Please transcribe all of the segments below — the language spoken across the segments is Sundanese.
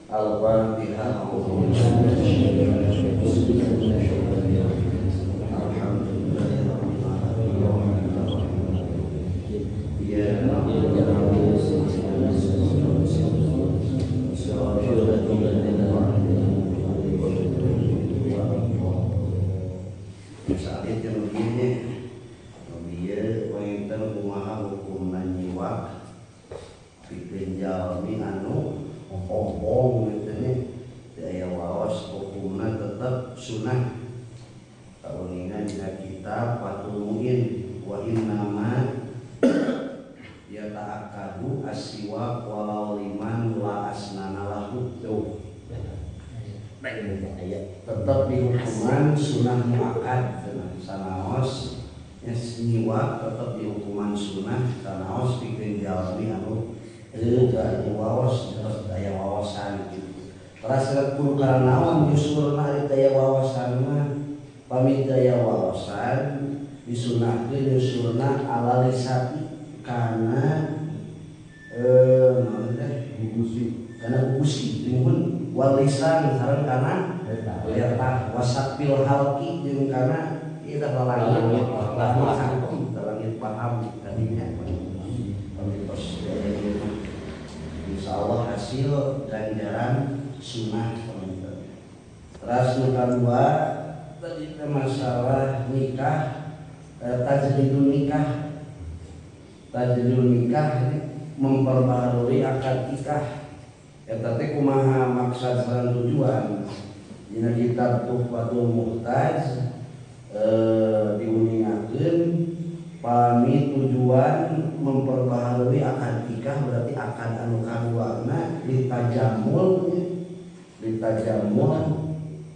Al-Fatihah. Tetap dihukuman sunah muakkad sanaos nyiwak tetap dihukuman sunah sanaos pikeun jalmi anu teu waos terus daya wawasan gitu. Terus kudu karena naon nyusulna ari daya wawasan mah pamit daya wawasan disunahkeun nyusulna ala lisati kana naon teh gugusi kana gugusi mun walisan sareng kana letah wasapil halki jeung kana ieu teh lalangit lalangit paham tadinya pamitos insyaallah hasil ganjaran sunah teman-teman. Terus nu kadua tadi masalah nikah tajdidun nikah. Tajdidun nikah ini memperbaharui akad nikah. Eta teh kumaha maksad sareng tujuan. Dina kitab Tuhfatul Muhtaj diuningakeun pami tujuan memperbaharui akad nikah berarti akad anu kaduana litajamul litajamul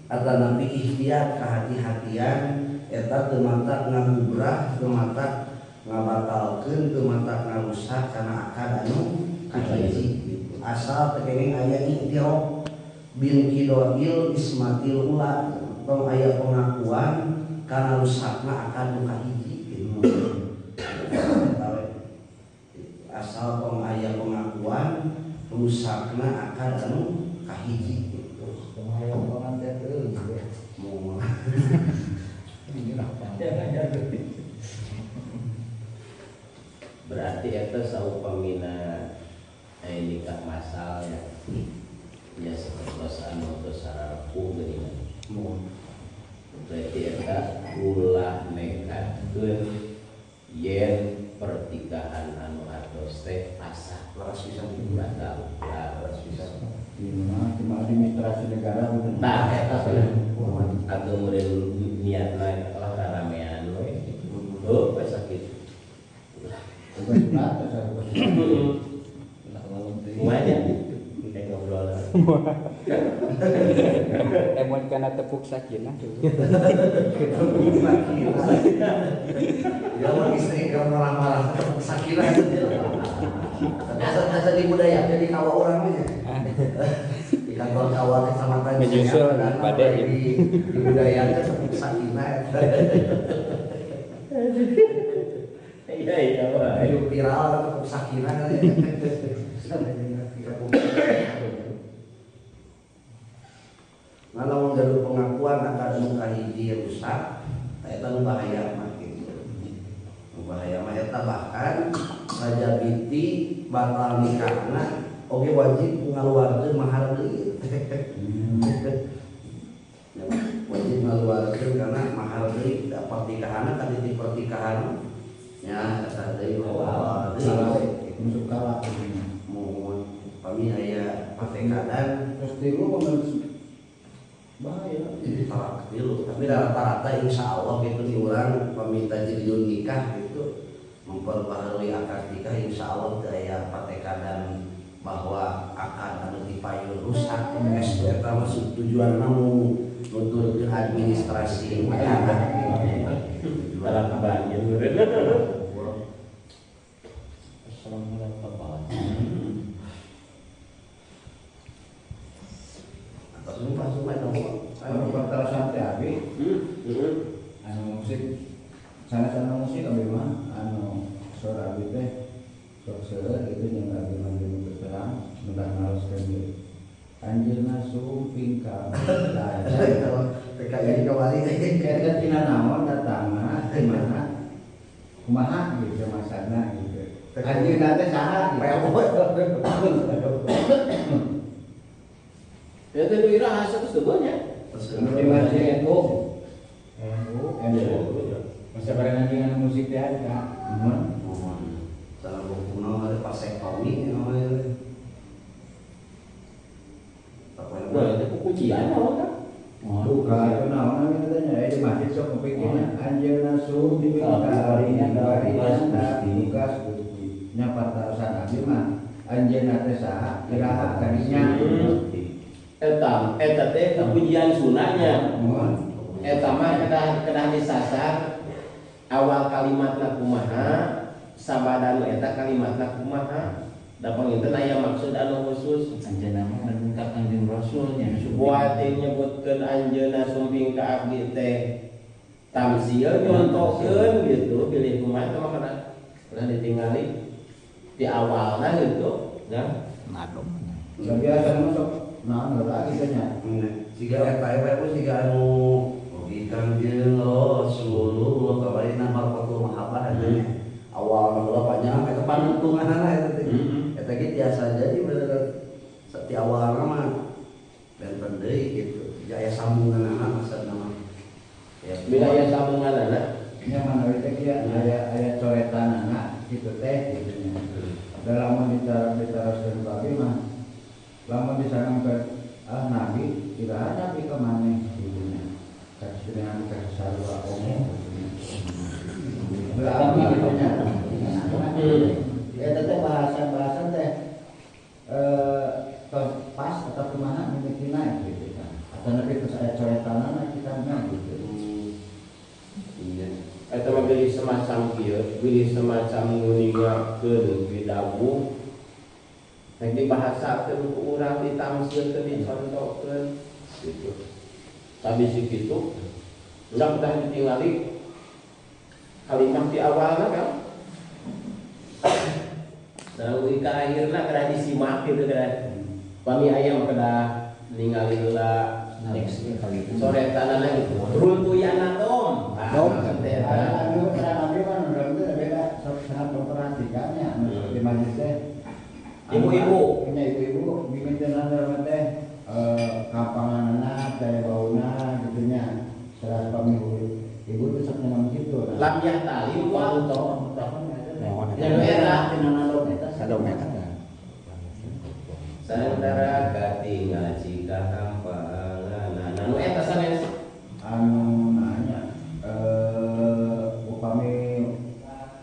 atanapi ikhtiar kehati-hatian eta teu matak ngagubrah teu matak ngabatalkeun teu matak ngarusak kana akad anu kahiji gitu. Asal teu kenging aya iktiraf bin kidoil ismatil ula tong aya pengakuan kana rusakna akad nu kahiji gitu. Asal tong aya pengakuan rusakna akad anu kahiji gitu. Berarti eta saupamina nikah masal ya. Ya seperti anu tos sararepuh geuningan. Berarti eta ulah nekatkeun yen pernikahan anu atos teh asah leres pisan batal leres pisan. Cuma administrasi negara bukan. Tah eta atau meureun niatna lah raramean we. Oh, we sakit. Bukan sunat, bukan sunat. Lumayan. Nek ngobrol. Emon kana tepuk sakinah tuh. Tepuk sakinah. Ya mah istri keur marah-marah tepuk sakinah. Asa di budaya jadi kawa urang mah nya. Di kantor kawa kecamatan menyusul pada di budaya tepuk sakinah. Iya iya wah. Hidup viral tepuk sakinah. Nah, lamun gaduh pengakuan akad nu kahiji rusak, eta nu bahaya mah gitu. Nu bahaya mah eta bahkan sajabiti batal nikahna oge wajib ngaluarkeun mahar deui. Wajib ngaluarkeun karena mahar deui da pernikahanna ka titik pernikahan nya eta deui awal deui masuk talak. Mun pami aya patekadan terus tilu bahaya talak tilu tapi rata-rata insya Allah gitu di orang peminta jadiun nikah gitu memperbaharui akad nikah insya Allah daya patekadan bahwa akad anu dipayun rusak eta masuk tujuan namu nuturkeun administrasi talak banjir. Sumpah sumpah dong. Anu pertarasan teh abi. Anu musik sana-sana musik abi mah anu sora abi teh sok seueur gitu jeung abi mah jeung terang mendah naloskeun deui. Anjeunna sumping ka PKI kembali eta tina naon datangna di mana kumaha gitu masana gitu. Anjeunna teh saha gitu. Ya teh nu iraha geus teu nya. Anu di masjid NU. NU. Masa barengan dengan musik teh ada. Mun. Salah hukumna ada vasektomi namanya. Nah, itu kucian naon tah? Buka itu naon namanya teh nya di masjid sok ngepikirnya anjeunna sumping ka tugas Gusti. Nya patarosan abdi mah anjeunna teh saha iraha kadinya. Eta eta teh pujian sunahnya. Eta mah kedah disasar awal kalimatna kumaha, sabada nu eta kalimatna kumaha. Da panginten aya maksud anu khusus. Anjeunna mah ka Kanjeng Rasul nya. Buat nyebutkeun anjeunna sumping ka abdi teh tamsil nyontokeun gitu pilih kumaha teh mah kedah ditingali di awalna gitu ya. Nadom. Da biasa mah sok naon heula kitu nya. Siga eta we siga anu oge Kanjeng Rasulullah kabarina marfatul mahabbah eta nya. Awalna heula panjang eta panungtunganna eta teh. Eta ge tiasa jadi bener ti awalna mah benten deui gitu. Aya sambunganana maksudna mah. Ya bila aya sambunganana nya manawi teh kieu aya coretanana kitu teh kitu nya. Da lamun ditaroskeun ku abdi mah lamun disangka nabi iraha nabi ka maneh kitu nya. Kasus kasus sarua omong kitu nya. Berarti kitu nya. Eta teh bahasa-bahasa teh pas atau kumaha mimitina gitu kan. Atau nabi terus aya coretanana kitabna gitu. Iya. Eta mah bilih semacam kieu, bilih semacam nguningakeun pidabu. Rek dibahasakeun ku urang, ditamsilkeun, dicontohkeun gitu. Tapi sakitu enggak kedah ditingali kalimat di awalna kan. Sareng ka akhirna kedah disimak gitu kedah. Pami aya mah kedah ningali heula coretanana gitu. Runtuyan atom. Dom anu terang abdi mah nu teh beda sok sangat memperhatikannya di majlis teh. Ibu-ibu, nya ibu-ibu mimitenan teh kampanganana teh bauna kitu nya. Saras pami ibu teh sok nyaman kitu. Lam yahtalim wa tahun eta. Nya eta tina nadom eta sadom eta. Santara katingal cika kampanganana. Nu eta sanes anu nanya upami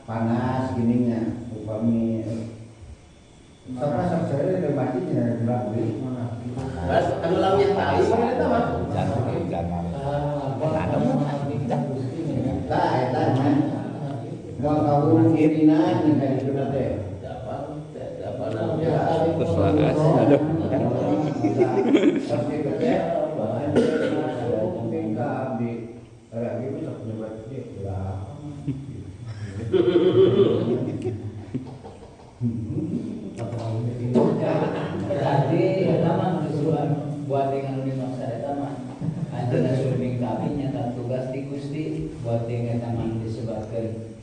panas gininya upami sama sok saya di masjid nya beli. Bas anu lam yahtalim mah eta mah. Tah eta nya. Moal kawurung kirinan nya ka ditu teh. Aduh. Berarti eta mah buat dengan dimaksa eta mah anjeunna sumping ka abdi nyata tugas ti Gusti buat dengan eta mah disebutkeun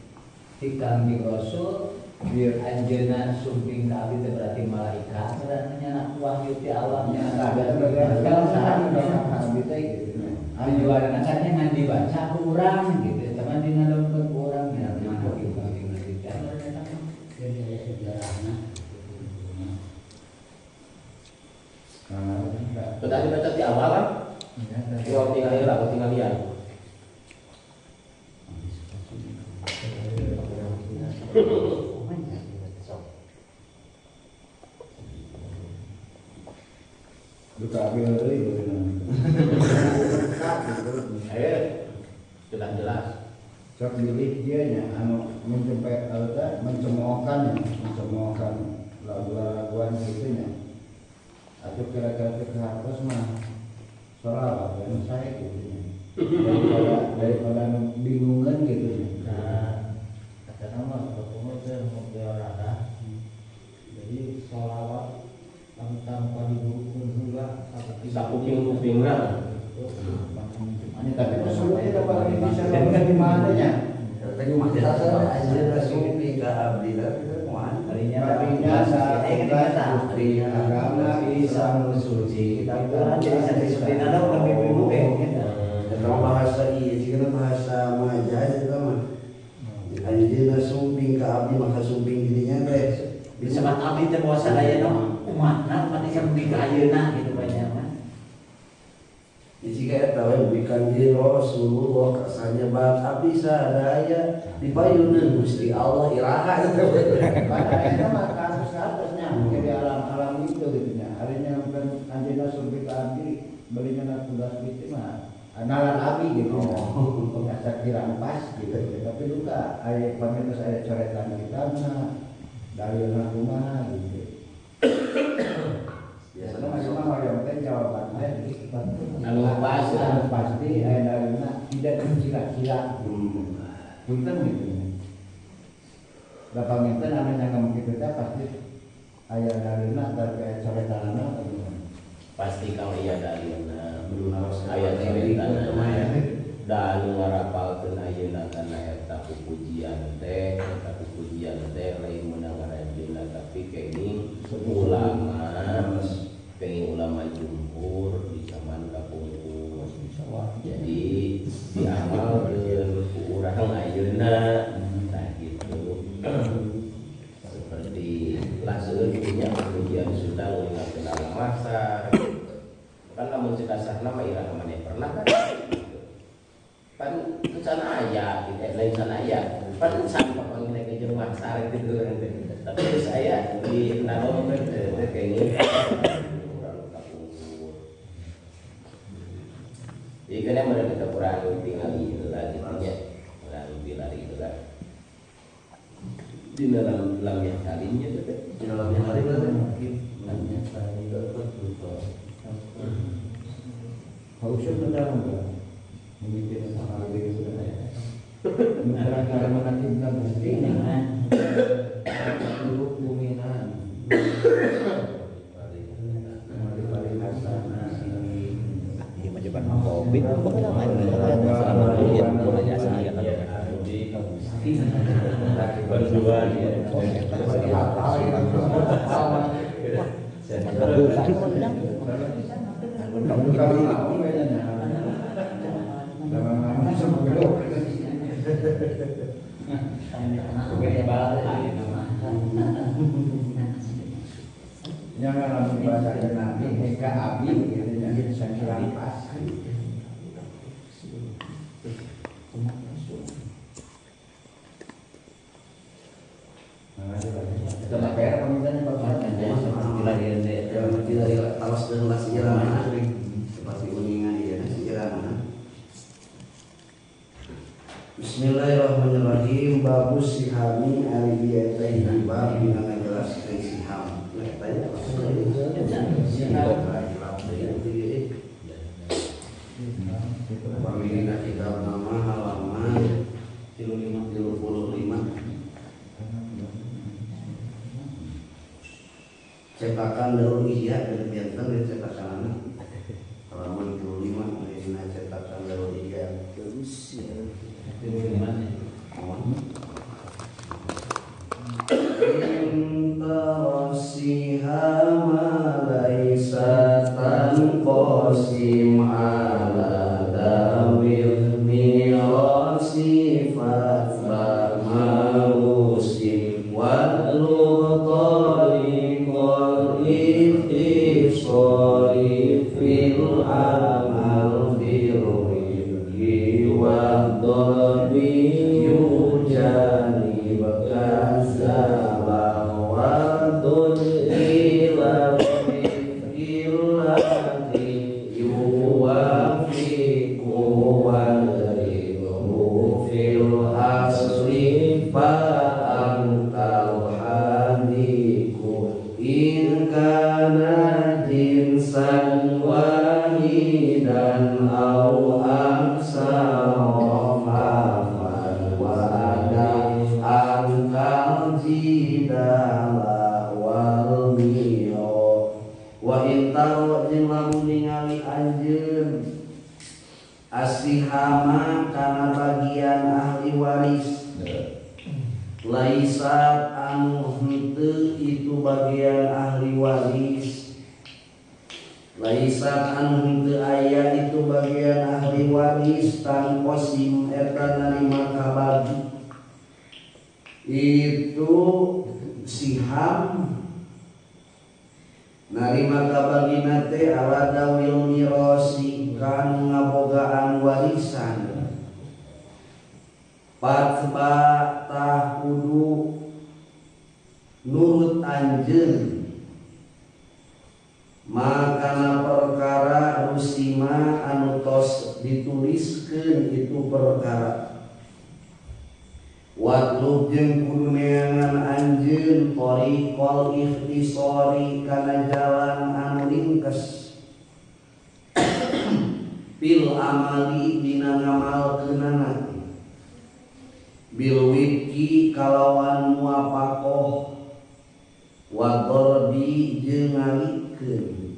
ti Kangjeng Rasul biar anjeunna sumping ka abdi teh berarti malaikat berarti nya wahyu ti Allah nya abdi teh gitu nya. Tujuanna kan nya ngan dibaca ku urang gitu eta mah dinadongkeun ku urang nya mana kieu ngaji teh eta mah jadi aya sejarahna. Sudah dibaca di awal kan? Tinggal tinggal lah, tinggal lihat. Duka abi heureuy Sudah jelas. Sok bilih dia nya anu menjempe teh mencemoohkan nya, mencemoohkan lagu-laguan kitu nya. Atuh kira-kira teh hartos mah sholawat we nu sae kitu nya. Daripada bingungan gitu nya. Nah, kata nama sebetulnya teh olahraga. Jadi sholawat tanpa digurukeun heula Sakuping-kupingna. Tapi itu dapat bisa di mana nya? Anjeunna sumping ka abdi kumaha? Tadinya Gusti agama Islam suci. Jadi santri ada bukan ibu-ibu gitu. Eta bahasa ieu jigana bahasa majaz eta mah. Anjeunna sumping ka abdi maka sumping dirinya teh. Disebut abdi teh bahasa dayana umatna pati sampai ka ayeuna gitu banyak mah. Jika eta we bukan di Rasulullah kasanya bab abdi sadaya dipayuneun Gusti Allah iraha teh. Eta mah kasus-kasusnya jadi alam-alam itu gitu nya. Arinya bukan anjeunna sumping ka abdi belinya tugas gitu mah nalar abdi gitu. Asa dirampas gitu. Tapi luka aya pamitos aya coretan kitabna dalilna kumaha gitu. Biasanya masih mah hoyong teh jawaban teh anu pasti pasti aya dalilna tidak dikira-kira. Punten gitu. Da panginten anu nyanggem kitu teh pasti aya dalilna tapi aya coretanna pasti kalau iya dalilna aya coretanna da anu ngarapalkeun ayeuna kana eta pujian teh eta pujian teh lain meunang ngaranjeunna tapi kenging ulama kenging ulama jumhur di zaman kapungkur jadi diamalkeun ku urang ayeuna tah kitu seperti laseuh kitu nya pujian Sunda ngulingakeun alam masar kan lamun cek asahna mah iraha maneh pernah kan pan can aya gitu lain can aya pan can papanggih ke jeung masar gitu tapi terus aya di naon teh kenging urang kapungkur jadi kan yang mereka kurang tinggal heula gitu nya kurang bilari heula di dalam lam yang teh di dalam yang hari teh lamnya tadi betul. Harusnya benar enggak? Memimpin sama lebih sebenarnya. Bukan karena menakibna bukti. Dulu kuminan. Iya mah jaban Covid, selama kuliah mulai asal ya kan. Berjuang. Yang lamun bahasa Nabi heka abi gitu nya sakiran pas. Bismillahirrahmanirrahim. Babus sihami ari ieu teh bab dina ngajelaskeun siham. Nah, tanya pamilina kitab nama halaman 35. Cetakan Darul Ihya dari Banten dari cetakan halaman 35 dina cetakan Darul Ihya. Intarasihama laisa tanqasim ala dawil mirasi fatba'marusim wadlu tariqal ikhtisari fil amal birri wa dharbi yujani bakazaba wa ila illati yuwafiqu wa fil asli fa antal hadiku in kana jinsan wahidan aw aksara wa angkal jidala wal miro wa in intaro jeung lamun ningali anjeun asihama kana bagian ahli waris laisat anu henteu itu bagian ahli waris laisat anu henteu aya itu bagian ahli waris tangkosim eta narima kabagi itu siham narima kabagina teh ala dawil mirosi kanu ngabogaan warisan patba tah kudu nurut anjeun makana perkara rusima anu tos dituliskeun itu perkara watlub jeung kudu neangan anjeun thariqal ikhtisari kana jalan anu ringkes fil amali dina ngamalkeunana bil wiki kalawan muapakoh wa darbi jeung ngalikeun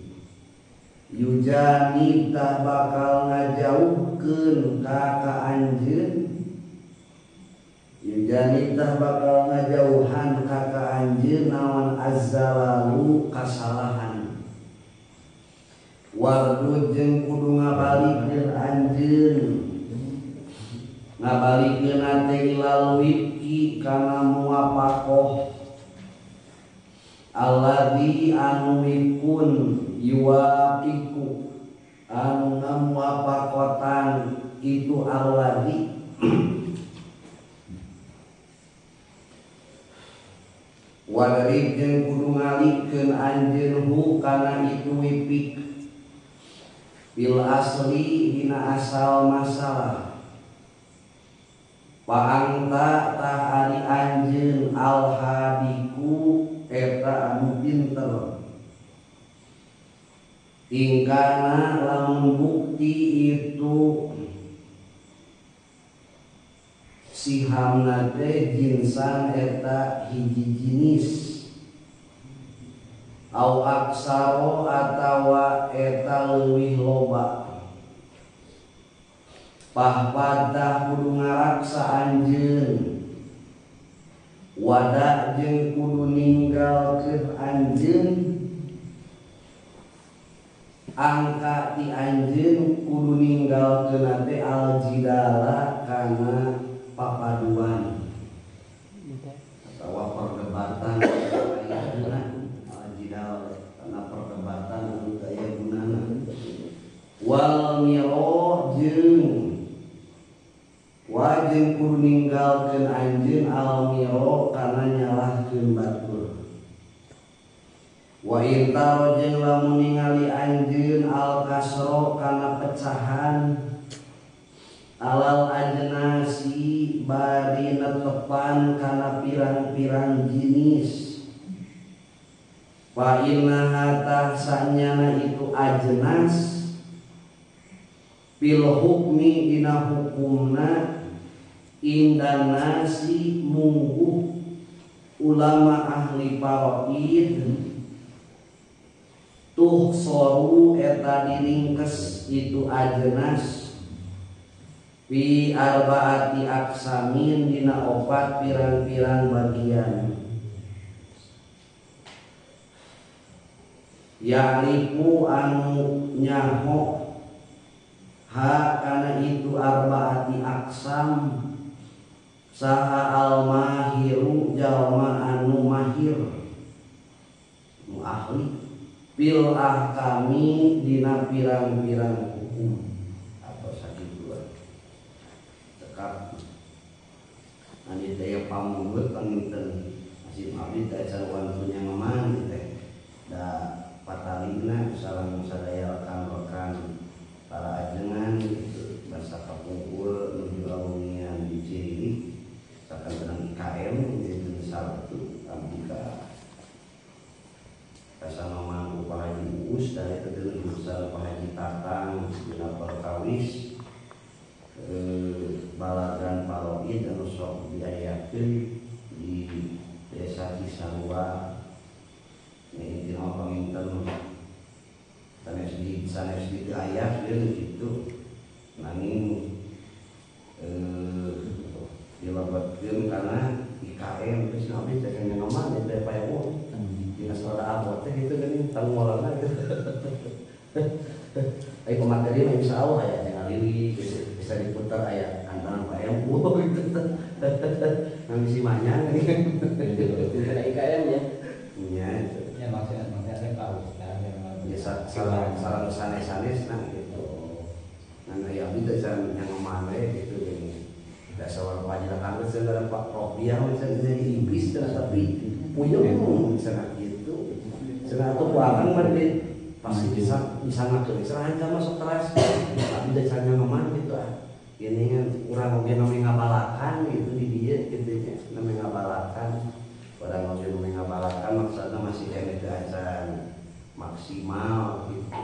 yujanib tah bakal ngajauhkeun ka anjeun yujanib tah bakal ngajauhan ka anjeun naon azzalalu kasalahan wardud jeung kudu ngabalikeun anjeun ngabalikeun teh ilal wifqi kana muwafakoh alladzi anu wifqun yuwafiqu anu ngamuwafakotan itu alladzi wadarib jeung kudu ngalikeun anjeun hu kana itu wifik bil asli dina asal masalah paangta tah ari anjeun alhadiku eta anu pinter ingkana lamun bukti itu sihamna teh jinsan eta hiji jinis au aksaro atawa eta leuwih loba pahpadah kudu ngaraksa anjeun wada jeung kudu ninggalkeun anjeun angka ti anjeun kudu ninggalkeun teh aljidala kana papaduan atawa perdebatan aya guna aljidal kana perdebatan anu aya gunana wal miro jeung wajeng kudu ninggalkeun anjeun al miro kana nyalahkeun batur wa intaro jeung lamun ningali anjeun al kasro kana pecahan alal ajnasi bari netepan kana pirang-pirang jenis fa innaha tah sanyana itu ajnas fil hukmi dina hukumna indan nasi mungguh ulama ahli faraid tuh soru eta diringkes itu ajnas fi arbaati aksamin dina opat pirang-pirang bagian ya'rifu anu nyaho ha kana itu arbaati aksam saha al mahiru jalma anu mahir nu ahli fil ahkami dina pirang-pirang hukum atau sakitu cekap ani teh pamungut panginten asih abdi teh acan wantunya ngeman teh da patalina sareng sadaya rekan-rekan para ajengan gitu basa kapungkur nuju alungian di Cirilih sakan IKM dinten Sabtu abdi ka kasanoman ku Pak Haji Uus dari teu sareng Pak Haji Tatang dina perkawis balagan paroid anu sok diayakeun di Desa Cisarua. Intina panginten sanes di aya gitu nanging dilebetkeun kana IKM terus abdi teh nyaman teh payamu dina suara abot teh gitu geuning tanggulanna gitu. Ai pemateri mah insyaallah aya cenah lili bisa diputar aya antaran payamu gitu. Nang si manya geuning. Dina IKM nya. Nya. Ya maksudnya teh Pak Ustaz ya sareng sanes-sanes nah gitu. Nang aya abdi teh can nyaman we gitu geuning. Dasar wajah kami sebenarnya Pak Robiah misalnya jadi iblis tapi puyeng misalnya gitu. Misalnya atau barang mandi pasti bisa bisa ngatur. Misalnya hanya masuk keras, tapi dasarnya memang gitu ah. Ini kan kurang mungkin namanya ngabalakan gitu di dia gitu ya, namanya ngabalakan. Orang mungkin namanya ngabalakan maksudnya masih kena acan maksimal gitu.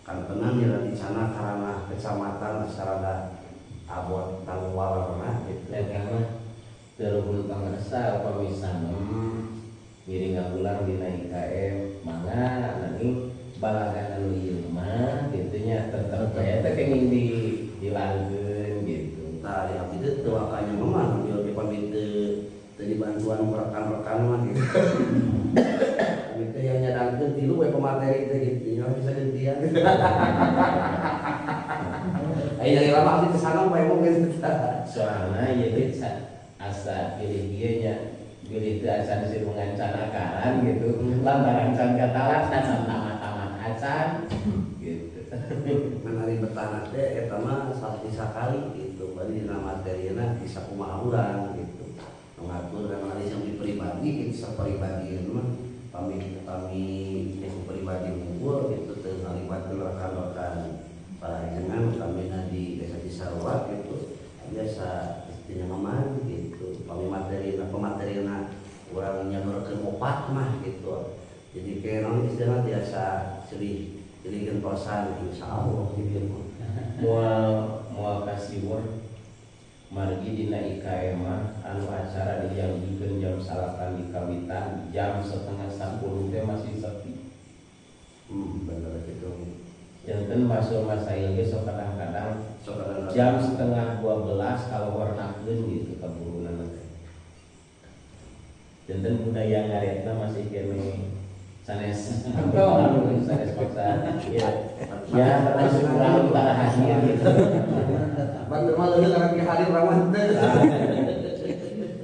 Kan tenang ya di sana karena kecamatan secara abot tanggung warna gitu. Eta mah teu pangersa upami sanem ngiring ngagulang dina IKM mangga nanging balagan anu ieu mah kitu nya tetep aya teh kenging di dilangkeun gitu. Tah di abdi teh teu wakanya mah ieu ge pamit teu dibantuan rekan-rekan mah gitu. Abdi teh yang nyadangkeun tilu we pemateri teh gitu nya bisa gantian. Ayo dari lama abdi kesana bae mungkin soalna ieu teh asa pilih ieu nya pilih teu acan sirungan canakaran gitu lantaran can katalak can tamat-tamat acan gitu. Menari betana teh eta mah sakali gitu bari dina materina bisa kumaha urang gitu ngatur dan menari yang pribadi gitu sapribadi mah pami pami yang pribadi unggul gitu teu ngalibatkeun rekan-rekan para jenengan kami di desa Cisarua gitu biasa istinya nyaman gitu pami materina pematerina urang nyalurkeun opat mah gitu jadi kayak naon istilahna biasa sedih jadi gentosan insyaallah gitu moal moal kasiwur margi dina IKM mah anu acara dijangkeun jam 9 di kawitan jam 9:30 teh masih sepi. Bener gitu. Janten masuk masail ge sok kadang-kadang jam 11:30 kalau warnakeun gitu kaburunan teh. Janten budaya ngaretna masih kene sanes sanes paksa. Ya, ya termasuk urang utara hadir gitu. Batur mah leuleung karena hadir urang mah teu.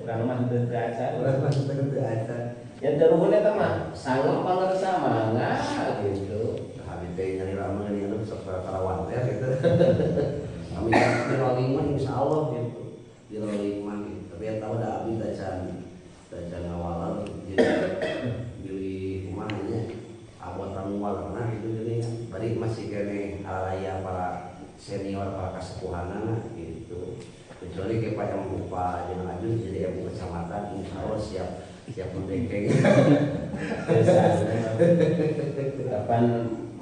Urang mah teu acan. Urang mah teu acan. Ya teruhun eta mah sangem pangersa mangga gitu. Teh nyari lama ini anu sok karawan teh gitu. Kami di rolling mah insyaallah gitu. Di rolling mah gitu. Tapi yang tahu dah abdi tacan tacan ngawalan jadi beli kumaha nya abotan walerna gitu geuning. Bari masih keneh araya para senior para kasepuhanana gitu. Kecuali ke Pak yang lupa jeung Ajun jadi ibu kecamatan insyaallah siap siap mendekeng. Kapan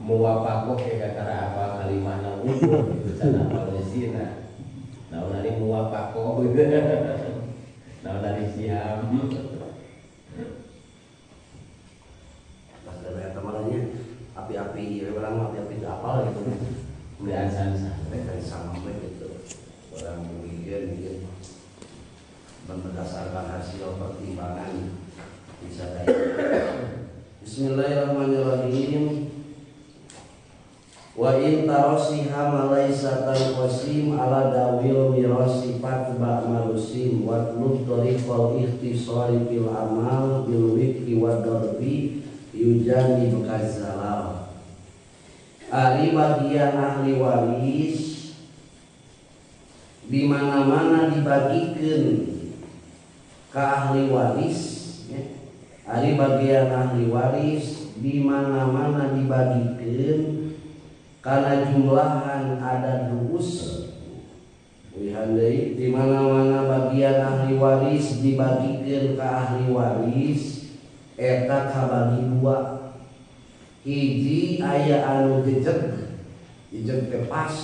muwafakoh ya kata apa kalimahna utuh gitu sana Palestina. Naon ari muwafakoh gitu. Naon ari siam. Pas da eta mah nya api-api ieu urang mah api-api teu apal gitu. Teu acan sama gitu. Urang mikir gitu. Berdasarkan hasil pertimbangan bisa daya. Bismillahirrahmanirrahim. Wa in tarasiha malaisatan qasim ala dawil mirasi fatba marusim wa tlub tariqal ikhtisari fil amal bil wikri wa darbi yujani bekazalal. Ari bagian ahli waris di mana-mana dibagikan ke ahli waris ya. Ari bagian ahli waris di mana-mana dibagikan karena jumlahan ada ruus. Di mana-mana bagian ahli waris dibagikan ke ahli waris eta kabagi dua. Hiji aya anu jejeg jejeg teh pas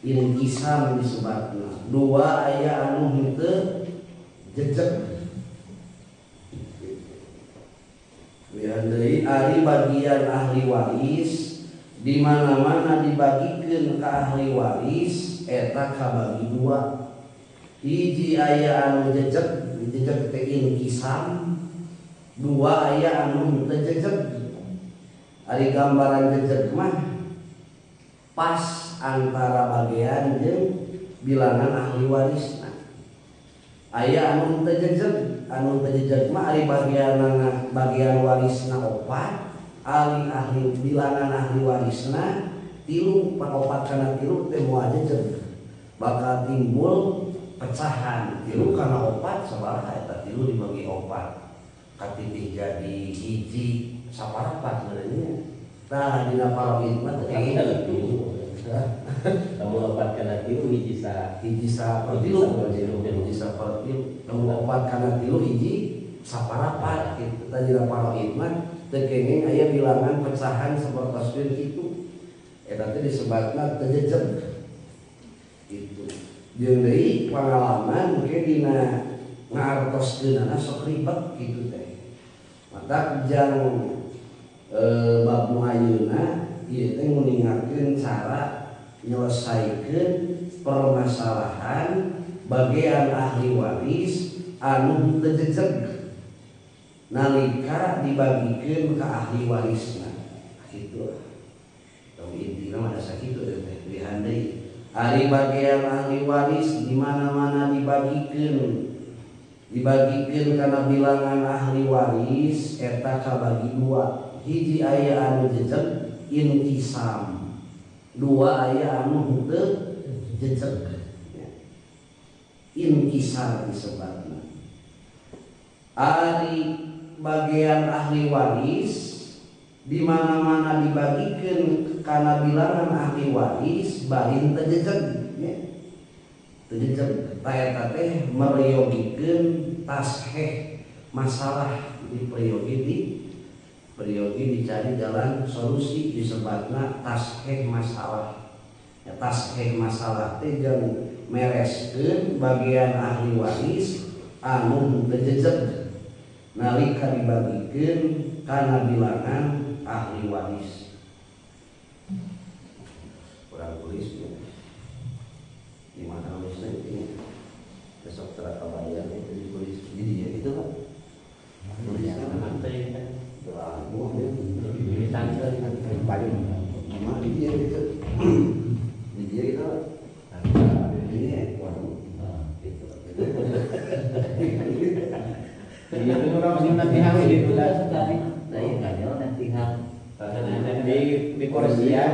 inkisam disebutna. Dua aya anu henteu jejeg. Lihat deui ari bagian ahli waris Di mana-mana dibagikeun ka ahli waris eta kabagi dua. Hiji aya anu jejeg, jejeg teh inkisam. Dua aya anu teu jejeg. Ari gambaran jejeg mah pas antara bagian jeung bilangan ahli warisna. Aya anu teu jejeg, anu teu jejeg mah ari bagian warisna opat, ali ahli bilangan ahli warisna tilu, opat kana tilu teh moal jejeg. Bakal timbul pecahan tilu kana opat sabaraha eta tilu dibagi opat katitih jadi hiji saparapat sebenarnya. Tah dina faraid mah teu kitu. Lamun opat kana tilu hiji sa hiji sapertilu, hiji sapertilu. Lamun opat kana tilu hiji saparapat kitu. Tah dina faraid mah teu kenging aya bilangan pecahan sapertoskeun kitu. Eta teh disebatna teu jejeg. Gitu. Jeung deui pangalaman mungkin dina ngartoskeunana sok ribet kitu teh. Matak jang bab nu ayeuna ieu teh nguningakeun cara nyelesaikeun permasalahan bagian ahli waris anu teu jejeg nalika dibagikeun ka ahli warisna. Kitu. Tong intina mah da sakitu teh pilihan deui. Ari bagian ahli waris di mana-mana dibagikeun kana bilangan ahli waris eta kabagi dua. Hiji aya anu jejeg inkisam, dua aya anu henteu jejeg. Inkisar disebutna. Ari bagian ahli waris di mana-mana dibagikeun kana bilangan ahli waris bari teu jejeg nya. Teu jejeg ta eta teh meryogikeun tasheh masalah di peryogi dicari jalan solusi disebatna tasheh masalah. Ya, tasheh masalah teh jang mereskeun bagian ahli waris anu teu jejeg nalika dibagikeun kana bilangan ahli waris. Kurang tulis ya. Di mana nulisnya itu besok terakabayang itu ditulis. Jadi ya itu Pak. Tulisnya nanti di dia gitu. Di dia gitu. Ini waduh. Gitu. Iya itu orang sih nanti hang gitu lah. Nah iya kan ya nanti hang. Di kursian.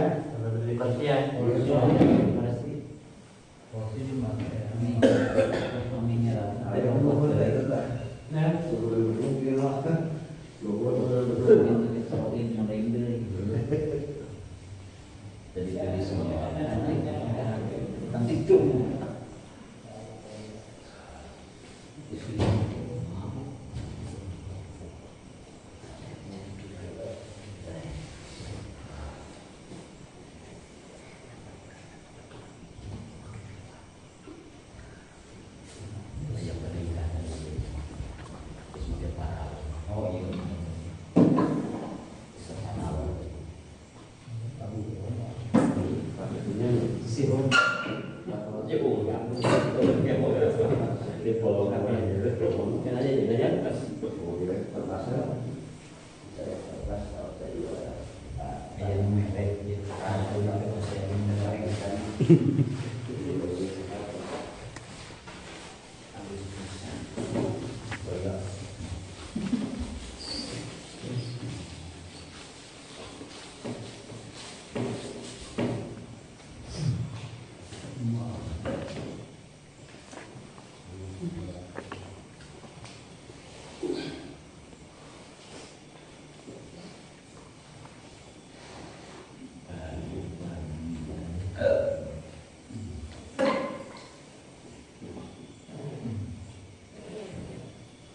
Di kursian. Kursi di mana ya? Nah. Jadi semua itu.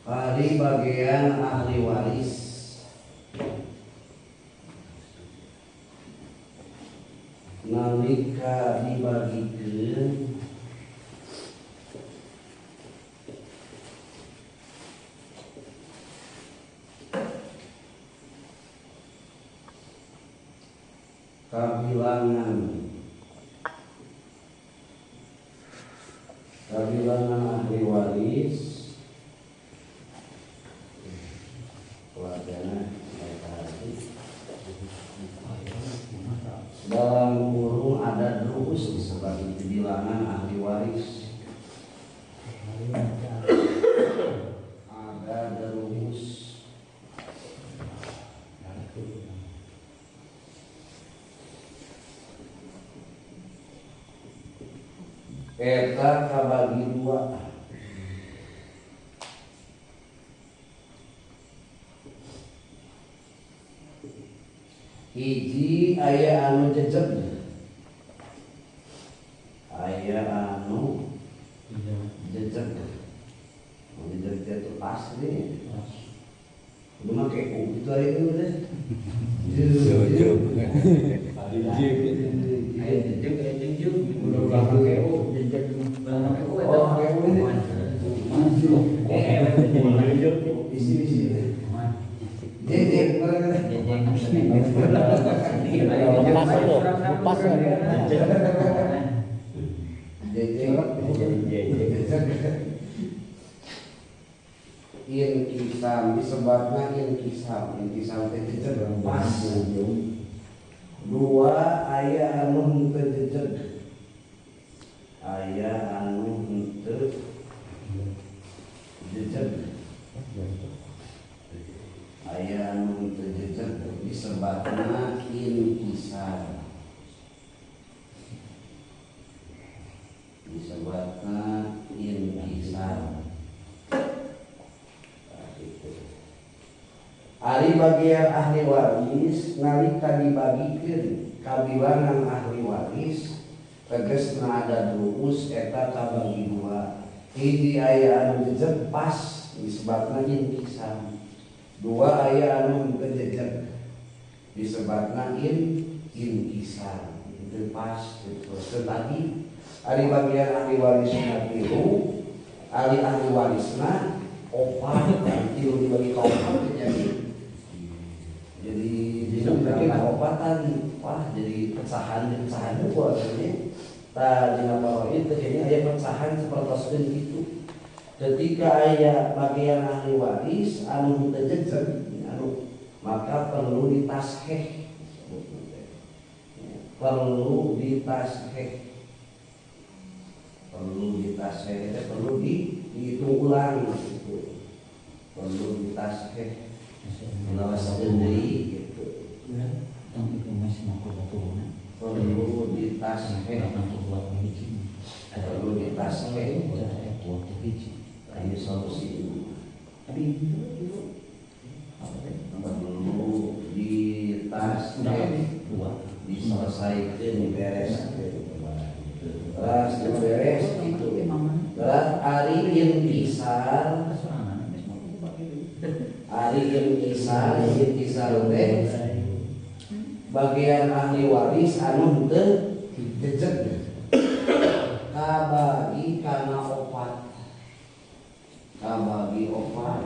Ahli bagian ahli waris nalika dibagikeun Kabilangan ahli waris keluargana dalam kurung ada terus sebagai bilangan ahli waris ada terus eta kabagi dua hiji aya anu jejeg aya anu jejeg jejeg itu pas nih lu mah kayak gitu aja itu deh jejeg aya jejeg aya jejeg udah belakang KU jejeg belakang KU eta oh KU ini isi isi jejeg pas inkisam disebutna inkisam inkisam teh jejeg pas dua aya anu henteu jejeg aya anu henteu jejeg aya anu henteu jejeg disebutna inkisar disebutna inkisar. Ari bagian ahli waris nalika dibagikeun kabilangan ahli waris tegasna ada ruus eta kabagi dua hiji aya anu jejeg pas disebutna inkisar dua aya anu henteu jejeg disebutna inkisar itu pas terus tadi ari bagian ahli warisna tilu ari ahli warisna opat tilu dibagi ka opat jadi opatan wah jadi pecahan itu artinya tadi faraid kayaknya aya pecahan sapertoskeun kitu ketika aya bagian ahli waris anu henteu jejeg anu maka perlu ditasheh perlu ditasheh perlu ditasheh itu perlu dihitung ulang gitu perlu ditasheh lawas deui gitu perlu ditasheh perlu ditasheh ayo solusi perlu ditasheh diselesaikan dibereskeun terus beres gitu terus ari inkisar ari inkisar inkisar teh bagian ahli waris anu henteu jejeg kabagi kana opat kabagi opat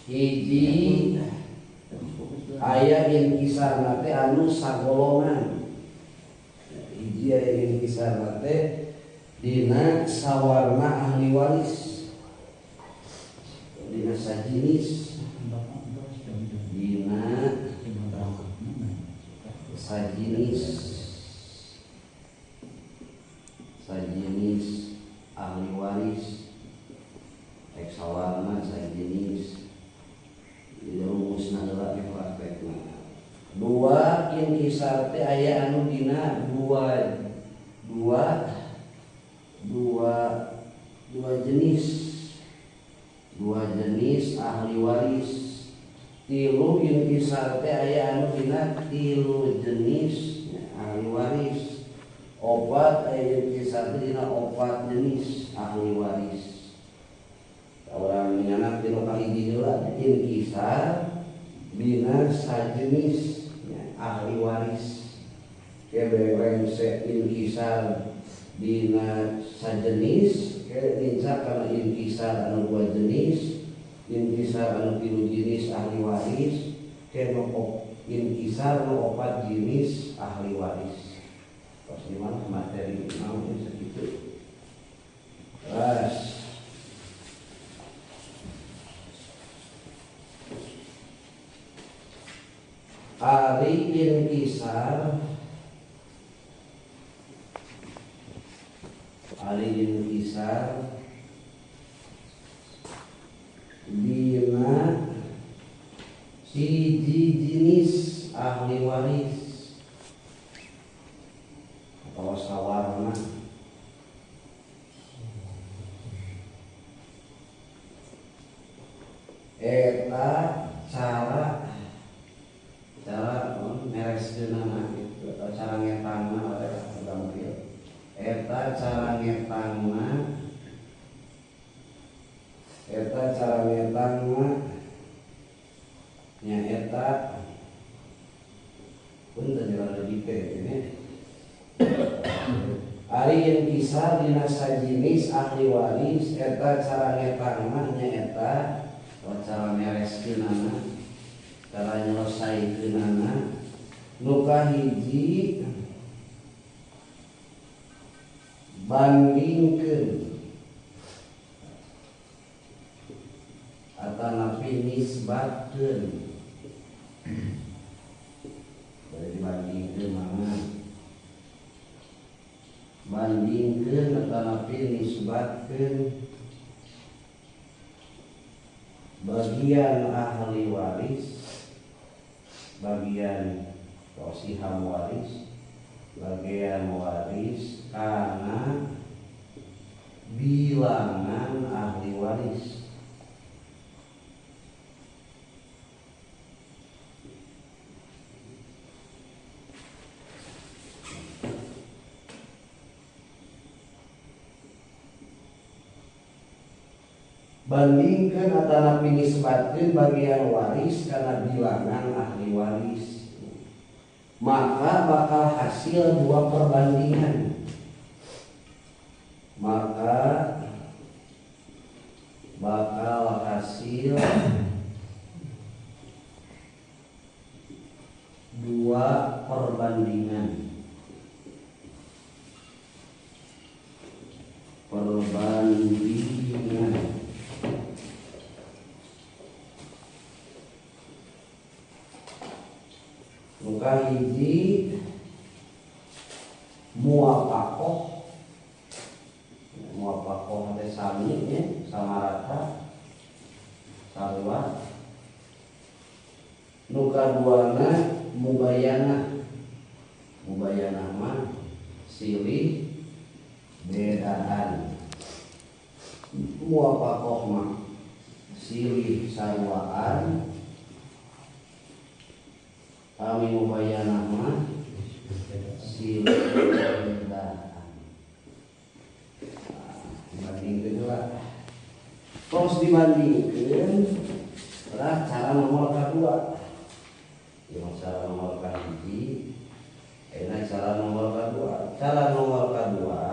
hiji aya inkisar teh anu sagolongan hiji aya inkisar teh dina sawarna ahli waris dina sajinis dina sajinis sajinis ahli waris rek sawarna sajinis rumusna heula ge praktekna dua inkisar teh aya anu dina dua dua dua dua jenis ahli waris tilu inkisar teh aya anu dina tilu jenis ahli waris opat aya inkisar teh dina opat jenis ahli waris orang minyanak tilu kahiji heula inkisar dina sajenis ahli waris keberengse inkisar dina sajenis ke nincak kana inkisar anu dua jenis inkisar anu tilu jenis ahli waris ke nu Inkisar nu opat jenis ahli waris. Tos di mana materi naon segitu. Terus ari inkisar, ari inkisar dina hiji jenis ahli waris atau sawarna eta cara cara mereskeunana gitu atau cara ngetangna eta gampil eta cara ngetangna eta cara ngetangna nya eta pun teu rada dite ini. Ari inkisar dina sajinis ahli waris eta cara ngetangna nya eta cara mereskeunana cara nyelesaikeunana nu kahiji bandingkeun atanapi nisbatkeun. Boleh dibandingkeun mana? Bandingkeun atanapi nisbatkeun bagian ahli waris, bagian siham waris, bagian waris karena bilangan ahli waris. Bandingkan atanapi nisbatkeun bagian waris karena bilangan ahli waris, maka bakal hasil dua perbandingan. Maka bakal hasil dua perbandingan. Perbandingan muka hiji muwafaqoh, muwafaqoh teh sami nya, sama rata sarua. Nu kaduana mubayanah, mubayanah mah silih bedaan. Muwafaqoh mah silih saruaan, kami mubayanah mah silih bedaan. Dibandingkeun lah, terus dibandingkeun lah cara nomor kedua. Yang cara nomor kahiji, ini cara nomor kedua. Cara nomor kedua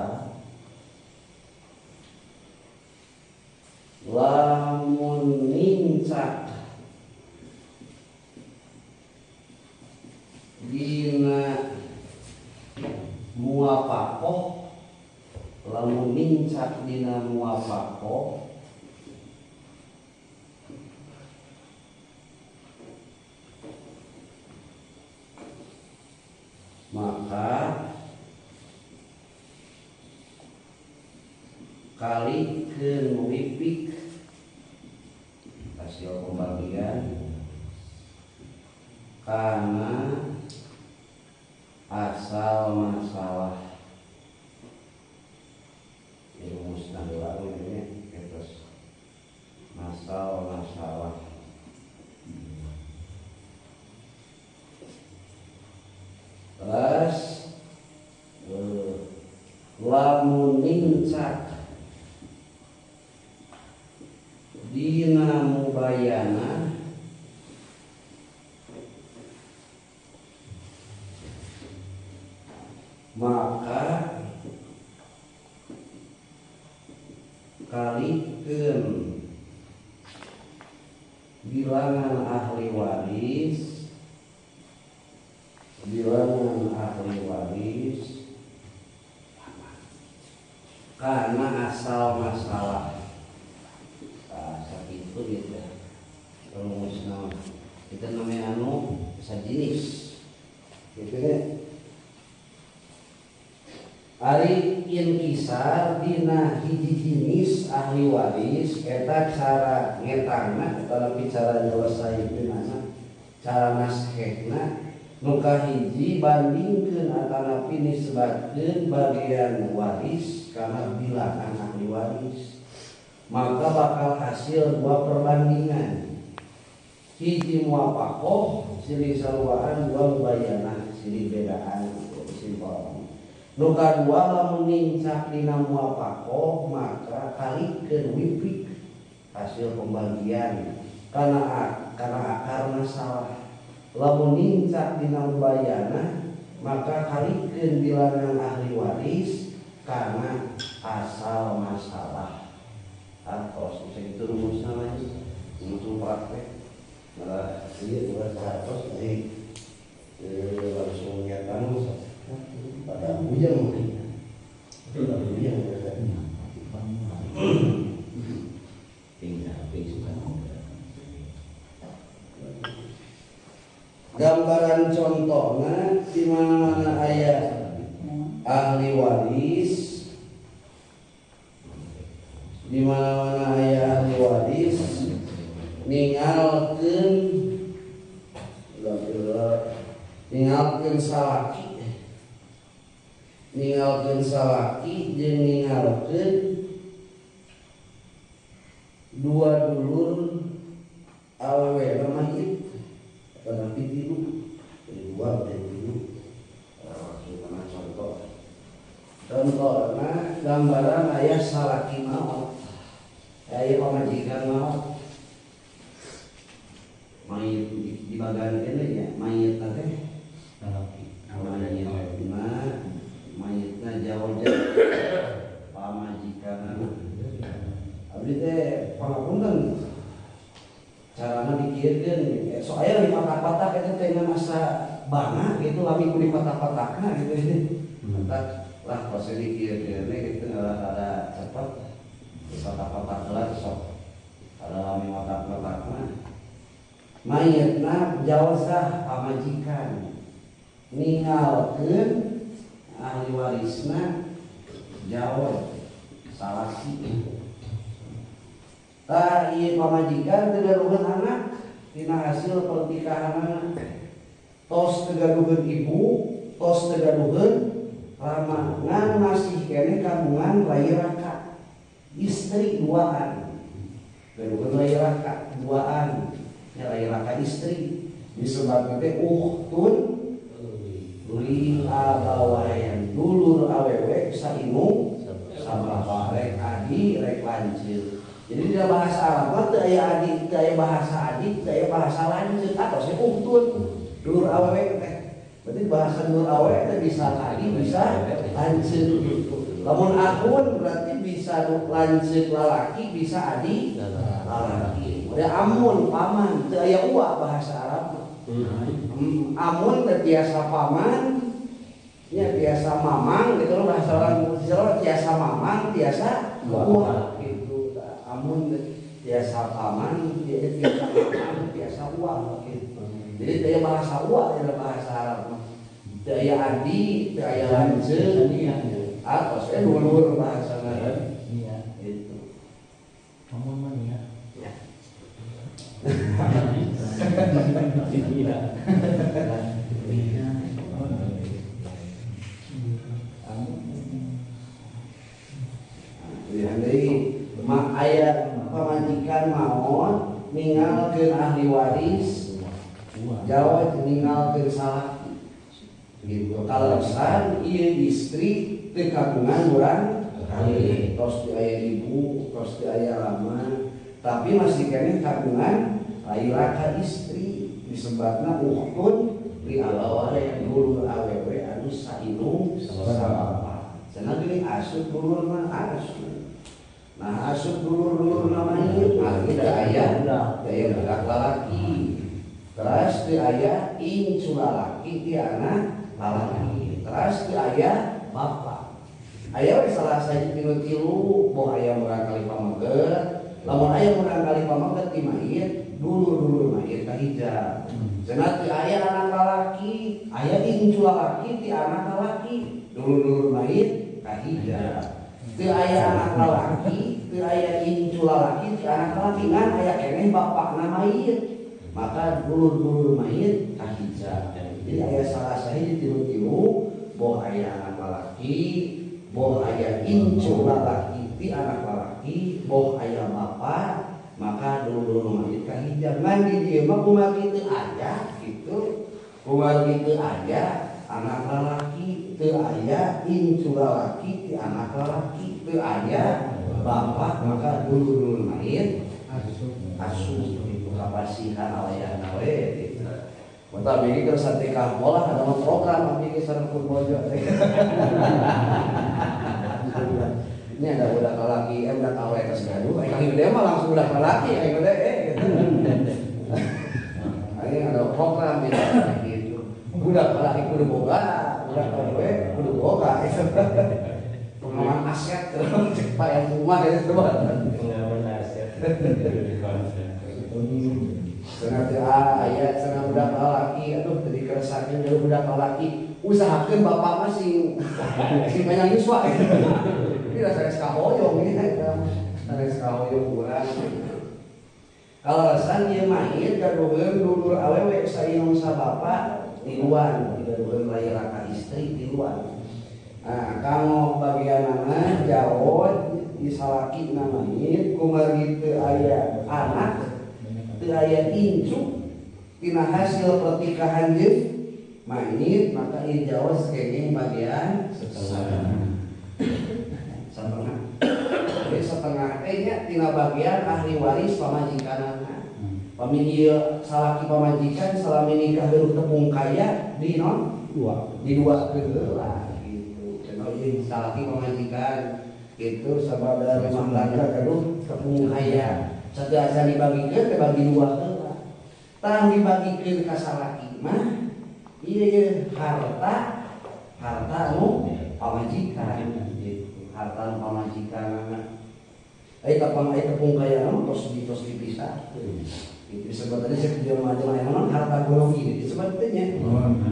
lamun nincak dina muwafaqoh, lamun nincak dina muwafaqoh maka kalikeun wipik hasil pembagian karena asal masalah. Ini musnah lalu ini terus asal masalah. Terus lamun nincak dina mubayana maka kalikeun bilangan ahli waris bilangan ahli waris karena asal masalah. Nah, sakitu gitu rumusna kita namanya anu sajenis gitu ya. Ari inkisar dina hiji jenis ahli waris eta cara ngetangna eta cara nyelesaikeunana cara nashehna nu kahiji bandingkeun atanapi nisbatkeun bagian waris kana bilangan ahli waris maka bakal hasil dua perbandingan hiji muwafaqah silih saruaan dua mubayanah silih bedaan simpel. Nu kadua lamun nincak dina muwafaqah maka kalikeun wifik hasil pembagian kana akar masalah. Lamun nincak dina mubayanah maka kalikeun bilangan ahli waris kana asal masalah. Atos sakitu rumusna mah langsung praktek. Malah ieu bukan satos deui langsung nyatang pada bujang bujang gambaran contohnya di mana-mana aya ahli waris di mana-mana aya ahli waris ningalkeun salaki ningalkeun salaki jeung ningalkeun dua dulur awewe mayit tapi tilu jadi dua dan tilu langsung contoh contohna gambaran aya salaki maot aya pamajikan maot mayit di bagian kene ya mayit teh salaki mayitna mayitna jauh-jauh pamajikan abdi teh pangapunten carana dikieurkeun sok aya dipatah-patah eta teh masa bangga gitu lami ku dipatah-patahna gitu entak lah pas dikieurkeun gitu rada cepet dipatah-patah heula sok ada lami matak-matakna mayitna jawazah pamajikan ningalkeun ahli warisna jawab salaki tah ieu pamajikan teu gaduheun anak tina hasil pernikahanana tos teu gaduheun ibu tos teu gaduheun rama ngan masih keneh kagungan rai raka istri duaan gaduheun rai raka duaan nya rai raka istri disebutna teh uhtun li abawayan dulur awewe sainung sabapa rek adi rek lanceuk. Jadi di dalam bahasa Arab mah teu aya adi, teu aya bahasa adi, teu aya bahasa lanceuk atau sih uhtun dulur awewe teh. Berarti bahasa dulur awewe teh bisa adi bisa lanceuk gitu. Lamun akun berarti bisa lanceuk lalaki bisa adi lalaki. Udah amun paman teu aya ua bahasa Arab mah. Amun teh tiasa paman nya tiasa mamang gitu loh bahasa orang Jawa tiasa mamang tiasa uang gitu. Amun tiasa paman tiasa mamang tiasa uang gitu. Jadi teu aya bahasa uang di bahasa Arab mah. Teu aya adi, teu aya lanceuk atau saya dulur bahasana iya gitu. Amun mah nya. Ya. Iya. Jadi mak aya pamajikan maot ningalkeun ahli waris jawab ningalkeun salaki gitu. Kaleresan ieu istri teu kagungan urang kali tos teu aya ibu tos teu aya rama tapi masih keneh kagungan rai raka istri disebatna uhtun li abawayan dulur awewe anu sainung sabapa cenah geuning asup dulur mah asup. Nah asup dulur-dulur namanya teu aya budak lalaki terus teu aya incu lalaki ti anak lalaki terus teu aya bapak aya we salah sahiji tinu tilu boh aya murangkali pameget lamun aya murangkali pameget ti mayit dulur-dulur mayit kahijab cenah teu aya anak lalaki aya incu lalaki ti anak lalaki dulur-dulur mayit kahijab teu aya anak lalaki teu aya incu lalaki ti anak lalaki ngan aya keneh bapakna mayit maka dulur-dulur mayit kahijab. Jadi aya salah sahiji tilu-tilu boh aya anak lalaki boh aya incu lalaki ti anak lalaki boh aya bapak maka dulur-dulur mayit kahijab. Ngan di dieu mah kumargi teu aya kitu kumargi teu aya anak lalaki teu aya incu lalaki ti anak lalaki teu aya bapak maka dulur-dulur mayit asup itu kapasihan alayana we gitu. Mata bigi keur satikah bola ada mah program abdi sareng pun bojo. Ini ada budak lalaki, budak awe geus gaduh, kang gede mah langsung budak lalaki, aing gede gitu. Aing ada program gitu. Budak lalaki kudu boga, budak awe kudu boga. Pengaman aset cek Pak yang rumah ya teman. Pengaman aset. Cenah teh aya cenah budak lalaki aduh teu dikeresakeun deui budak lalaki usahakeun bapak mah sing sing banyak yuswa. Ini rasa kahoyong ini sanes kahoyong urang. Kalasan ieu mayit gaduheun dulur awewe sainung sabapa tiluan digaduheun rai raka istri tiluan. Nah, kanggo bagianana jawod disalaki na mayit kumargi teu aya anak teu aya incu tina hasil pertikahan jeung mayit maka ieu jawod kenging bagian setengah. Setengah. Jadi setengah teh nya tina bagian ahli waris pamajikanana. Pami ieu salaki pamajikan salami nikah deuh tepung kaya di non dua di dua heula gitu. Cenah ieu salaki pamajikan itu sabada rumah tangga gaduh tepung kaya. Sateuacan dibagikeun teh bagi dua heula. Tah dibagikeun ka salaki mah ieu ieu harta harta nu pamajikan gitu. Harta nu pamajikanana. Ai tapang ai tepung kaya mah tos dipisah. Itu disebut tadi jelema-jelema yang non harta gono gini disebut teh nya.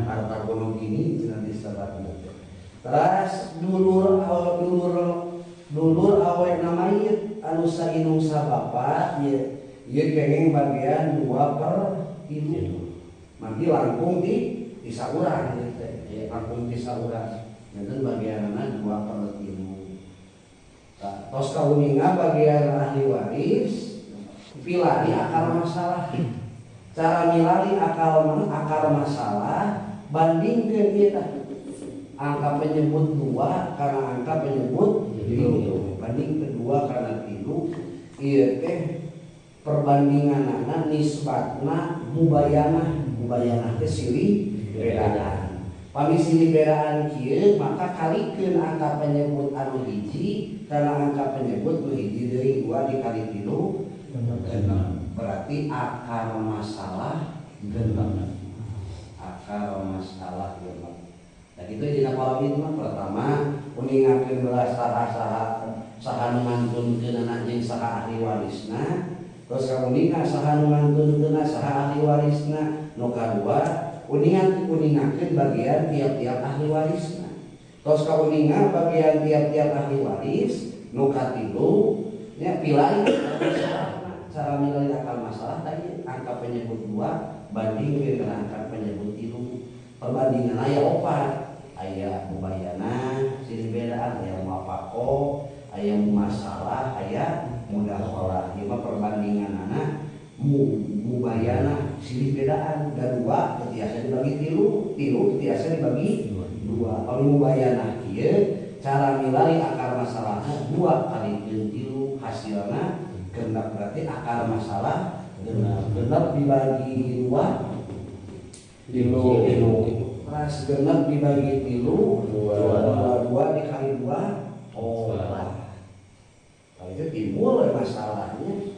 Harta gono gini cenah disebut. Terus dulur dulur awena mayit anu sainung sabapa ieu ieu kenging bagian 2/3. Mangki langkung di saurang ieu teh. Langkung di saurang. Janten bagianana 2/3. Tah tos kauninga bagian ahli waris pilari akar masalah. Cara milari akar masalah bandingkeun ieu tah. Angka penyebut 2 karena angka penyebut 3. Banding kedua karena 3 ieu teh perbandinganana nisbatna mubayanah. Mubayanah teh silih bedaan. Pami silih bedaan kieu maka kalikeun angka penyebut anu hiji karena angka penyebut nu hiji deui 2 dikali 3 genep. Berarti akar masalah genep. Akar masalah genep. Nah itu dina faraid mah pertama uningakeun heula saha saha nu ngantunkeunana jeung saha ahli warisna. Terus kauninga saha nu ngantunkeunna saha ahli warisna. Nu kadua uningakeun bagian tiap-tiap ahli warisna. Terus kauninga bagian tiap-tiap ahli waris. Nu katilu nya pilai cara milih akar masalah tadi angka penyebut 2 banding dengan angka penyebut 3. Perbandingan aya opat. Aya mubayana silih bedaan, aya muwafaqah, aya masalah, aya mudakhalah. Ieu mah perbandinganana mubayana silih bedaan da 2 tiasa dibagi 3, 3 tiasa dibagi 2. Kalau mubayana kieu cara milari akar masalahna 2 kali 3 hasilna genep, berarti akar masalah genep. Genep dibagi 2 3. Terus genep dibagi 3 2 2 dikali 2 4. Kalau itu timbul masalahnya.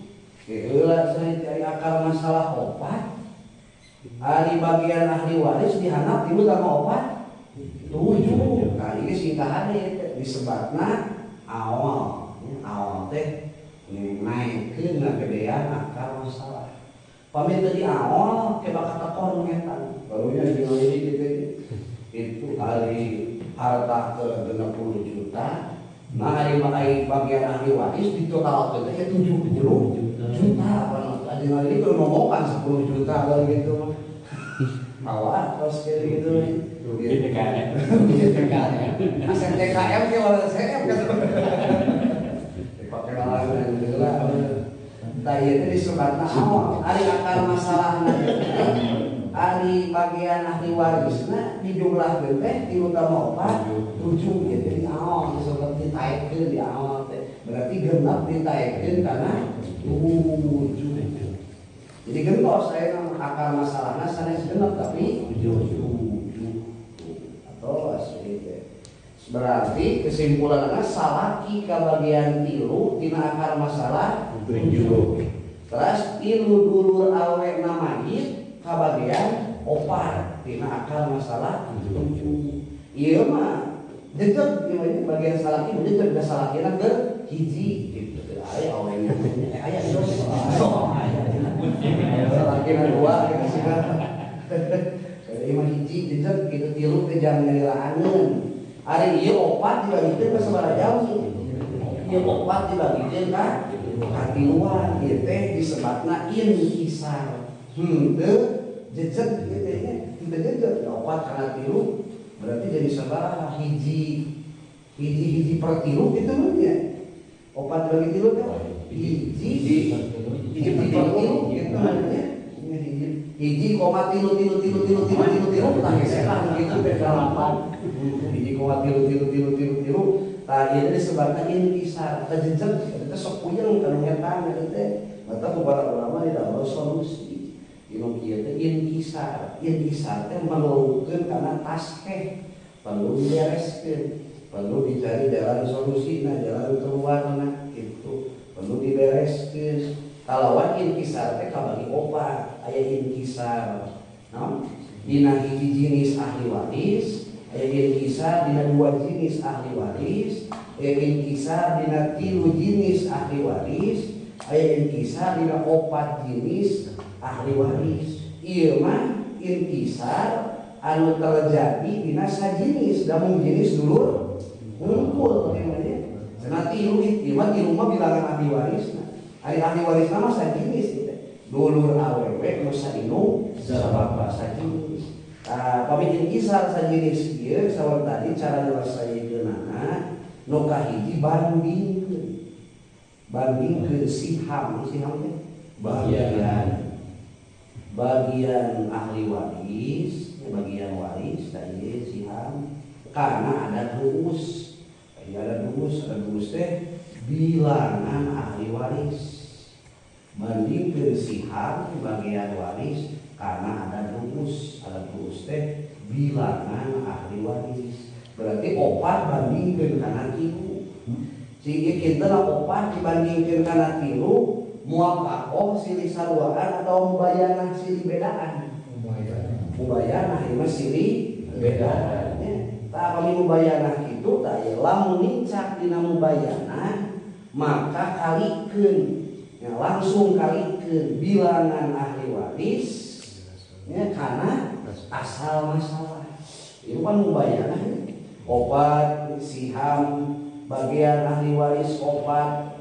Heula saya cari akar masalah 4. Ari bagian ahli waris dihandap 3 tambah 4 7. Nah ini sing kahade disebatna awal. Awal teh naikkeun ngagedean akar masalah. Pami teu di awal ke bakal tekon ngetan. Barunya di ini gitu. Itu ari harta ke 60 juta. Nah ari bagian ahli waris ditotalkeun teh 70 juta. Apa anu ini kudu ngomongan 10 juta kalau gitu mah. Awal terus kayak gitu. Rugi TKM. Aset TKM ke wala CM kan. Dipakai lawan gitu lah. Tah ieu teh disebatna awal. Ari akar masalahna ari bagian ahli warisna dijumlahkeun teh 3 tambah 4 7 gitu di awal disebut ditaekkeun di awal teh. Berarti genap ditaekkeun kana 7. Jadi gentos saya akar masalahna sanes genep tapi 7 atau asli teh. Berarti kesimpulanna salaki ka bagian 3 tina akar masalah 7. Terus 3 dulur awena mayit ka bagian 4 tina akar masalah 7. Ieu mah jejeg ieu bagian salaki jejeg da salakina keur hiji gitu. Aya awena aya salakina 2 gitu sih. Ieu mah hiji jejeg kitu 3 teh jang nyalilaaneun. Ari ieu 4 dibagikeun ka sabaraha jauh? Ieu 4 dibagikeun ka 3 ieu teh disebatna inkisar. Henteu jejeg ieu teh nya, henteu jejeg 4 kana 3 berarti jadi sabaraha hiji. Hiji-hiji per 3 kitu mah nya. 4 bagi 3 teh hiji hiji per 3 kitu mah nya. Hiji koma tilu tilu tilu tilu tilu tilu tilu tah hese lah kitu teh 8. Hiji koma tilu tilu tilu tilu tilu tah ieu disebutna inkisar teh jejeg eta sok puyeng kana ngetang eta teh. Mata ku para ulama didamel solusi. Ieu kieu teh inkisar. Inkisar teh memerlukeun kana tasheh, perlu dibereskeun, perlu dicari jalan solusina, jalan keluarna gitu. Perlu dibereskeun. Kalawan inkisar teh kabagi 4, aya inkisar naon? Dina hiji jenis ahli waris, aya inkisar dina 2 jenis ahli waris, aya inkisar dina 3 jenis ahli waris, aya inkisar dina 4 jenis ahli waris. Ieu mah inkisar anu terjadi dina sajenis, da mung jenis dulur hungkul bagaimana? Cenah 3 ieu mah 3 mah bilangan ahli warisna. Ari ahli warisna mah sajenis gitu. Dulur awewe nu saindung sabapa sajenis. Tah pami inkisar sajenis ieu saur tadi cara nyelesaikeunana nu kahiji bandingkeun. Bandingkeun siham, siham teh bagian. Bagian ahli waris, bagian waris tadi siham karena ada rumus. Ada rumus teh bilangan ahli waris. Bandingkeun siham bagian waris karena ada rumus teh bilangan ahli waris. Berarti 4 bandingkeun kana 3. Sehingga kita 4 dibandingkeun kana 3 muwafaqah silih saruaan atau mubayanah silih bedaan. Mubayanah ieu mah silih bedaan. Tah pami mubayanah kitu tah ieu lamun nincak dina mubayanah maka kalikeun. Ya, langsung kalikeun bilangan ahli waris ya karena asal masalah. Itu kan mubayanah 4 siham bagian ahli waris 4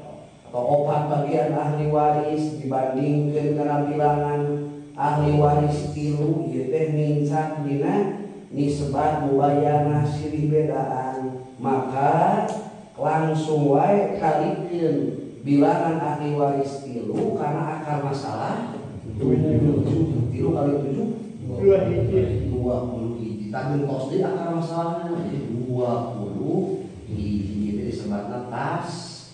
atau 4 bagian ahli waris dibandingkeun kana bilangan ahli waris 3 ieu teh nincak dina nisbat mubayanah silih bedaan. Maka langsung wae kalikeun bilangan ahli waris 3 karena akar masalah 7. 3 kali 7 21. Tah gentos deui akar masalahna 20 hiji. Itu disebutna tas.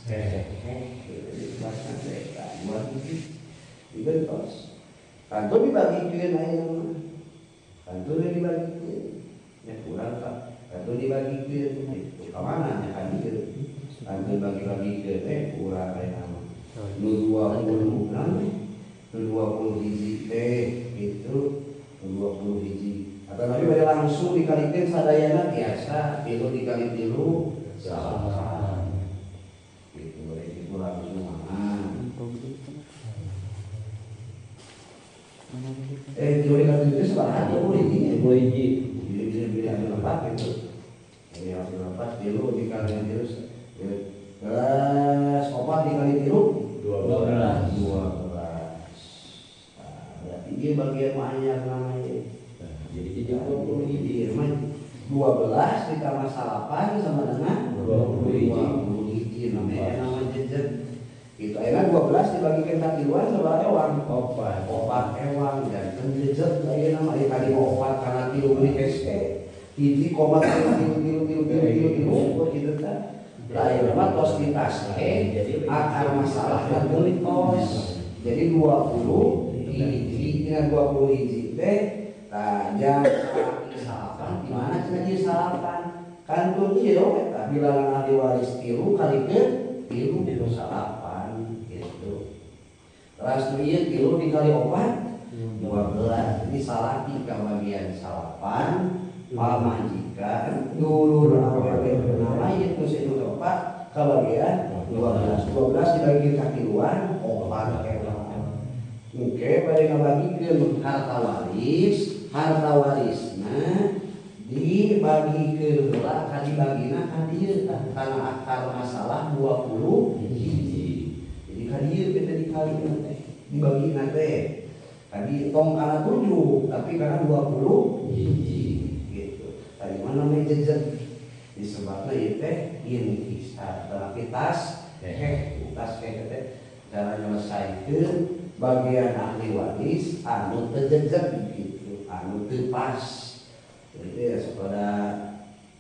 Disebutna teh 2 hiji. Digentos. Kantun dibagikeun ayeuna mah. Kantun dibagikeun. Nya kurang ka. Kantun dibagikeun itu ka mana nya kan ieu. Kantun bagi-bagikeun teh kurang ayeuna mah. Nu 20 naon? Nu 20 hiji teh itu 20 hiji. Atau nabi bade langsung dikalikeun sadayana biasa 3 dikali 3 salapan. Gitu bade kitu langsung mah. 3 dikali 3 sabaraha 20 hiji. 20 hiji. Jadi bisa pilih hasil 4 gitu. Jadi hasil 4 3 dikali 3 belas 4 dikali 3 12. 12. Nah, berarti dia bagian anyar namanya. Jadi 20 hiji mah 12 ditambah 8 sama dengan 20 hiji. 20 hiji namanya nama jejet. Gitu ayeuna 12 dibagikan ka tiluan sabaraha ewang? 4. 4 ewang dan jejet ayeuna mah tadi 4 kana 3 meuni hese. Hiji koma tilu tilu tilu tilu tilu tilu gitu tah. Lain mah tos ditaseh akar masalahna teu tos. Jadi 20 hiji dina 20 hiji teh tah jam salapan di mana cenah ieu salapan? Kantun ieu eta bilangan ahli waris 3 kali ke 3 salapan gitu. Terus nu ieu 3 dikali 4 12. Jadi salaki ka bagian salapan pamajikan dulur awewe nama ieu nu sinu opat ka bagian 12. 12 dibagi ka tiluan 4 ewang. Oke, bade ngabagikeun harta waris, harta warisna dibagikeun heula ka dibagina ka dieu tah kana akar masalah 20 hiji. Jadi ka dieu teh dikalikeun teh dibagina teh. Tadi tong kana 7 tapi kana 20 hiji gitu. Tadi mana namanya jejet disebutna ieu teh inkisar tapi tas heh tas heh teh cara nyelesaikeun bagian ahli waris anu teu jejet gitu, anu teu pas. Jadi ya kepada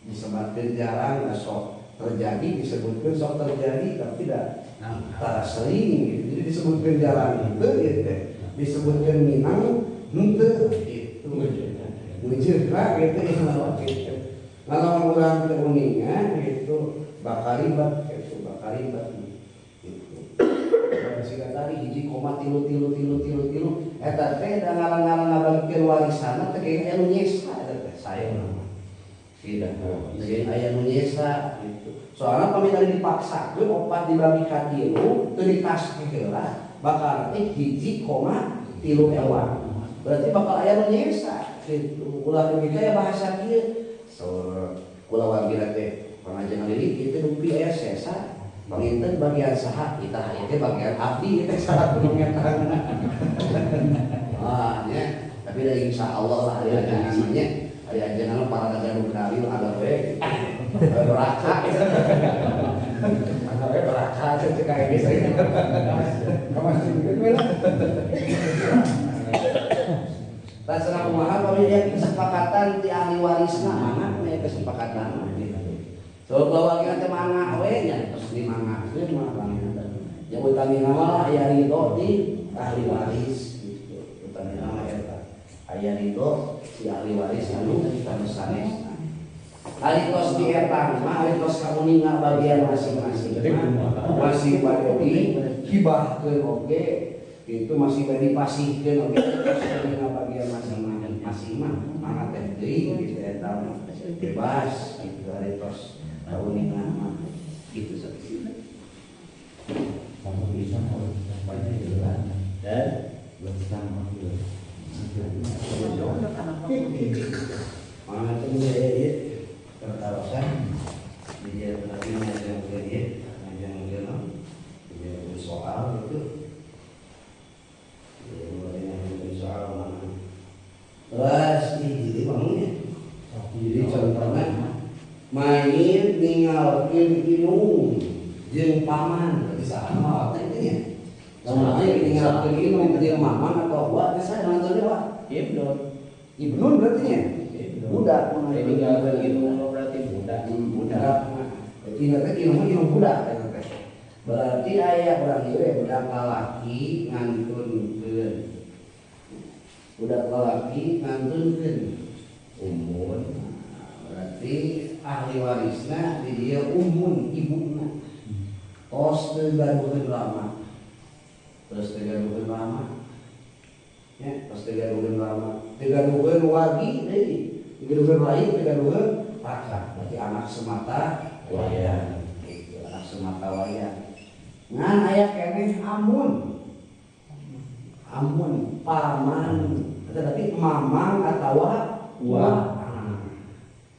disebutkan jarang sok terjadi, disebutkan sok terjadi tapi tidak tak sering gitu. Jadi disebutkan jarang itu gitu, disebutkan minang henteu gitu. Ngeujeurna gitu gitu. Lamun urang teu uningan gitu bakal ribet gitu, bakal ribet gitu. Sehingga tadi hiji koma tilu tilu tilu tilu tilu eta teh da ngaran-ngaran ngabagikeun warisanna teh kayaknya anu nyesa eta teh sae mah. Tidak, jadi aya nu nyesa gitu. Soalna pami tadi dipaksakeun 4 dibagi ka 3 teu ditasih heula bakal teh hiji koma tilu ewang. Berarti bakal aya nu nyesa gitu. Ulah dugi ka bahasa kieu. Saur kulawargina teh pangajengan lilik ieu teh dupi aya sesa. Panginten bagian saha kita ieu teh bagian abdi ieu teh salah kudu ngetang. Wah nya, tapi da insyaallah lah aya ajengan nya, aya ajengan para gaduh dalil ada we. Beraka. Ada we beraka cek kayak geus. Kamasih we lah. Tah cenah kumaha pami aya kesepakatan ti ahli warisna mana aya kesepakatan gitu. So keluarga teh mangga we nya terus dimangakeun mah panginten. Ya utamina mah aya ridho di ahli waris gitu. Utamina mah eta. Aya ridho si ahli waris anu sanesna. Ari tos dietang mah ari tos kauninga bagian masing-masing. Masih bade dihibahkeun oge itu masih bade dipasihkeun oge tos kauninga bagian masing-masing mah mangga teh deui gitu eta mah bebas gitu ari tos kauninga mah gitu saja. Kamu bisa dan mana tuh ya tertarosan dia lagi ngajar dia ngajar dia soal gitu dia ngajar soal mana terus jadi bangunnya jadi contohnya main ninggalkeun inung jeung paman berarti sama teh nya lamun aya ninggalkeun inung jeung mamang atau wa teh saha nontonnya wa Ibnun Ibnun berarti nya budak ninggalkeun inung berarti budak budak ingat teh inung inung budak eta teh berarti aya urang ieu budak lalaki ngantunkeun budak lalaki ngantunkeun umur berarti ahli warisna di dia umun ibuna tos teu gaduheun lama terus teu gaduheun lama Ya, tos teu gaduheun rama, teu gaduheun wagi deui, teu gaduheun rai, teu gaduheun raka. Berarti anak semata wayang. Gitu, anak semata wayang. Ngan aya keneh amun. Amun paman, tetapi mamang atawa uwa.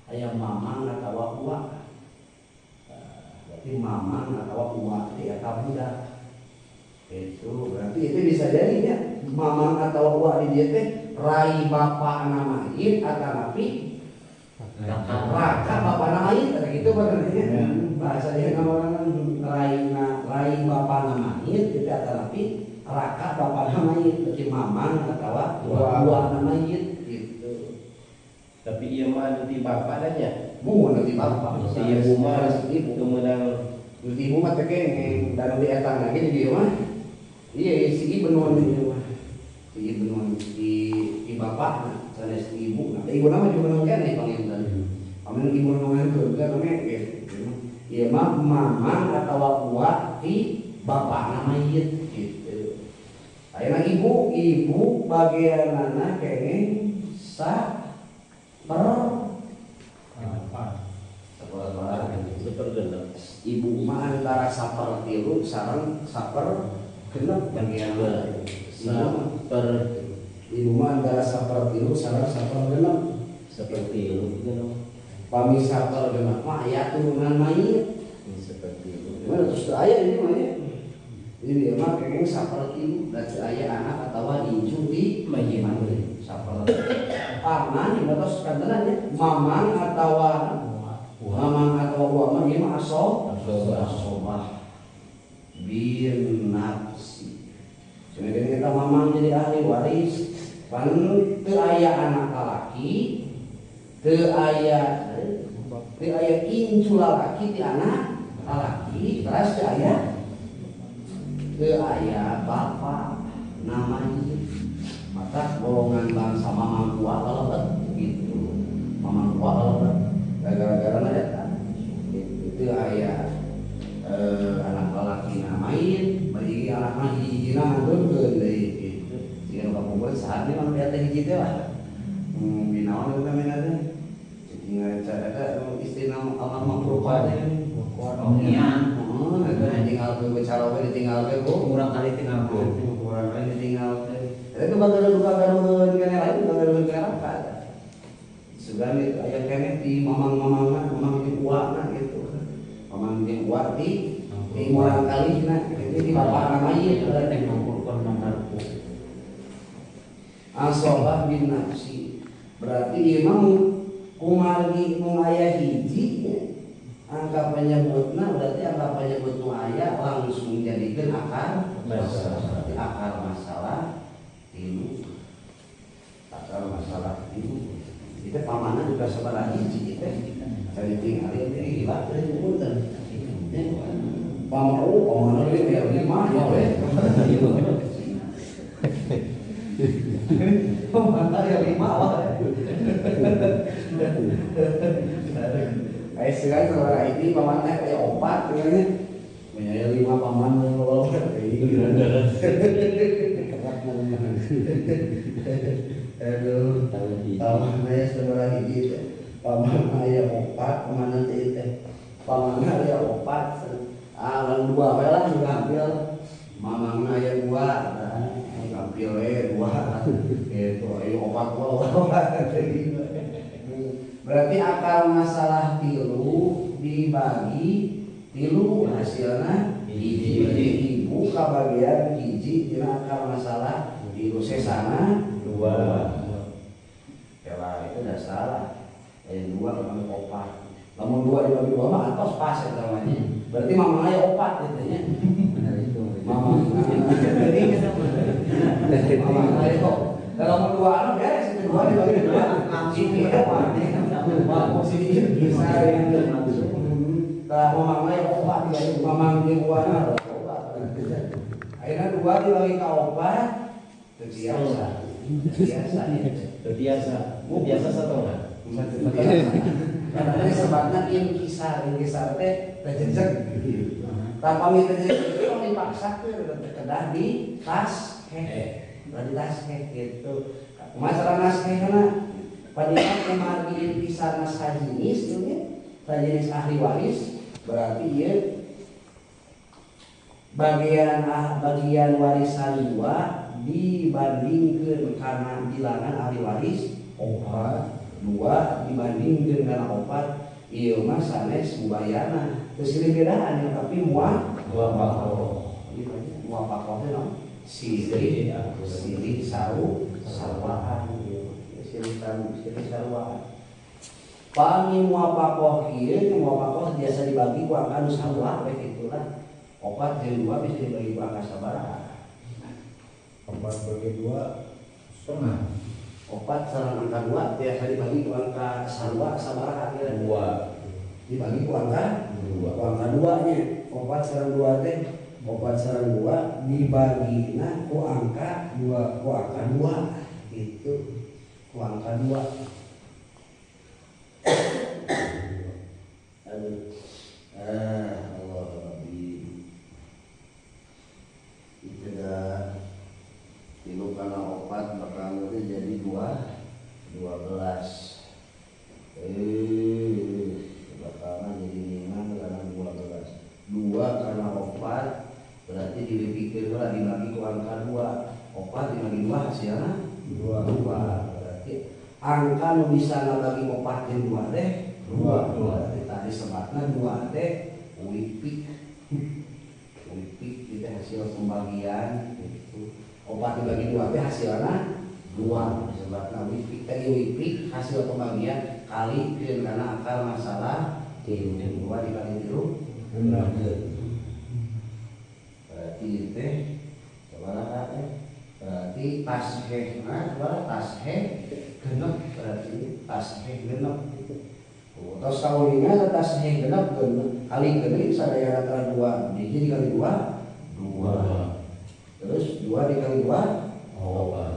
Aya mamang atawa uwa. Berarti mamang atawa uwa di eta budak. Itu berarti itu bisa jadi nya mamang atau uwa di dieu teh rai bapana mayit atanapi raka bapana mayit gitu benernya. Bahasa dia ngomongna raina rai bapana mayit gitu atanapi raka bapana mayit berarti mamang atawa uwa mayit gitu. Tapi ieu mah anu ti bapana nya. Mun anu ti bapa. Si ibu mah teu meunang. Ibu mah teh kenging dan di eta lagi di dieu mah. Iya si ibu di dieu mah. Si ibu di bapakna sanes di ibu. Nah, ibu mah juga nu keneh panginten. Pamin ibu nu ngantur kan namanya gitu. Ieu mah mamang atawa uwa ti bapakna mayit gitu. Ayeuna ibu, ibu bagianana kenging sa per sepergenep. Ibu mah antara saper tilu sareng saper genep bagian saper. Ibu mah antara saper tilu sareng saper genep. Seperti tilu genep. Pami saper genep mah aya turunan mayit. Seperti tilu. Mah terus teu aya ini mah nya. Jadi dia mah kenging saper tilu da teu aya anak atawa incu di mayit. Saper. Paman ieu tos kantenan nya mamang atawa mamang atau uwa mah ieu mah asobah bin nafsi. Cenah kita mamang jadi ahli waris, pan teu aya anak lalaki, teu aya incu lalaki ti anak lalaki, terus teu aya bapa namanya. Maka golongan bangsa mamang uwa kalebet gitu. Mamang uwa kalebet gara-gara eta itu aya anak lalaki namain bari anak mah hiji-hijina ngandurkeun deui gitu. Siga nu kapungkur saha deui mah eta hiji teh lah. Binaon eta namina teh? Tinggal eta istrina almarhum Purba teh. Iya. Heeh, eta ditinggalkeun ku caroge ditinggalkeun ku kurang kali tinggalkeun. Kurang kali ditinggalkeun. Eta bagaruh-bagaruheun keneh lain bagaruheun keneh raka. Sugan itu aya keneh di mamang-mamangna, mamang jeung uwana gitu. Mamang jeung uwa di murang kalihna gitu di bapakna mayit teh ngumpulkeun mangarpu. Asobah bin nafsi. Berarti ieu mah kumargi mung aya hiji angka penyebutna berarti angka penyebut nu aya langsung jadikeun akar masalah. Berarti akar masalah tilu. Akar masalah tilu. Itu pamana juga sabaraha hiji teh. Cari tinggal teh gila teh punten. Pamana oh pamana deui aya lima ya teh. Pamana aya lima wah. Aya sekarang sabaraha hiji pamana aya opat nya. Aya lima paman loba teh. Aduh, paman aya sabaraha hiji teh. Paman aya opat, paman teh teh. Paman aya opat. Ah, lalu dua we lah gampil. Mamang aya dua, gampil we dua. Gitu, aya opat wae. Berarti akar masalah tilu dibagi tilu hasilna hiji. Berarti ibu kabagian hiji dina akar masalah tilu sesana dua. Ya lah itu udah salah. Dua dibagi opat. Lamun dua dibagi dua mah atos pas eta mah nya. Berarti mamang aya opat gitu nya. Benar itu. Mamang. Mamang aya kok. Kalau dua anu beres itu dua dibagi dua langsung ya Pak. Posisi bisa langsung. Tah mamang aya opat ya mamang jeung uana opat. Ayeuna dua dibagi ka opat teu biasa. Biasa ya. Biasa. Biasa satengah. Karena sebabnya inkisar teh tejejeg. Tanpa tejejeg itu dipaksakeun kedah di tas he. Tadi tasheh gitu. Masalah nashehna padahal kumargi intisarna sajinis ieu nya, sajinis ahli waris berarti ieu bagian warisan dua dibandingkeun kana bilangan ahli waris opat, dua dibandingkeun kana opat ieu mah sanes mubayana. Teu silih bedaan ya, tapi muwafaqah. Muwafaqah teh naon? Silih silih saruaan ieu. Silih silih saruaan. Pami muwafaqah ieu muwafaqah biasa dibagi ku angka nu sarua we kitu lah. Opat jeung dua bisa dibagi ku angka sabaraha? Opat bagi dua setengah. Opat sareng angka dua biasa dibagi ku angka sarua sabaraha kira? Dua. Dibagi ku angka dua. Ku angka dua nya. Opat sareng dua teh opat sareng dua dibagina ku angka dua, ku angka dua itu ku angka dua. Aduh. Allah Rabbi. Itu dah tilu karena opat bakal itu jadi 12. Bakalan jadi 5 karena 12. 2 karena opat berarti dipikir lah dibagi ku angka 2. Opat dibagi 2 hasilnya 2. Berarti angka nu bisa ngabagi opat jeung 2 teh 2. Berarti tadi sebatna 2 teh wipik. Wipik itu hasil pembagian gitu. Opat dibagi 2 teh hasilna 2. Sebatna wipik tadi wipik hasil pembagian kali keun kana akar masalah 2 dikali 3. Berarti teh sabaraha teh? Berarti tashehna sabaraha? Tasheh genep berarti tasheh genep. Tos kaulinga tasheh genep genep kali genep sadayana antara 2 hiji dikali 2 2. Terus 2 dikali 2 opat.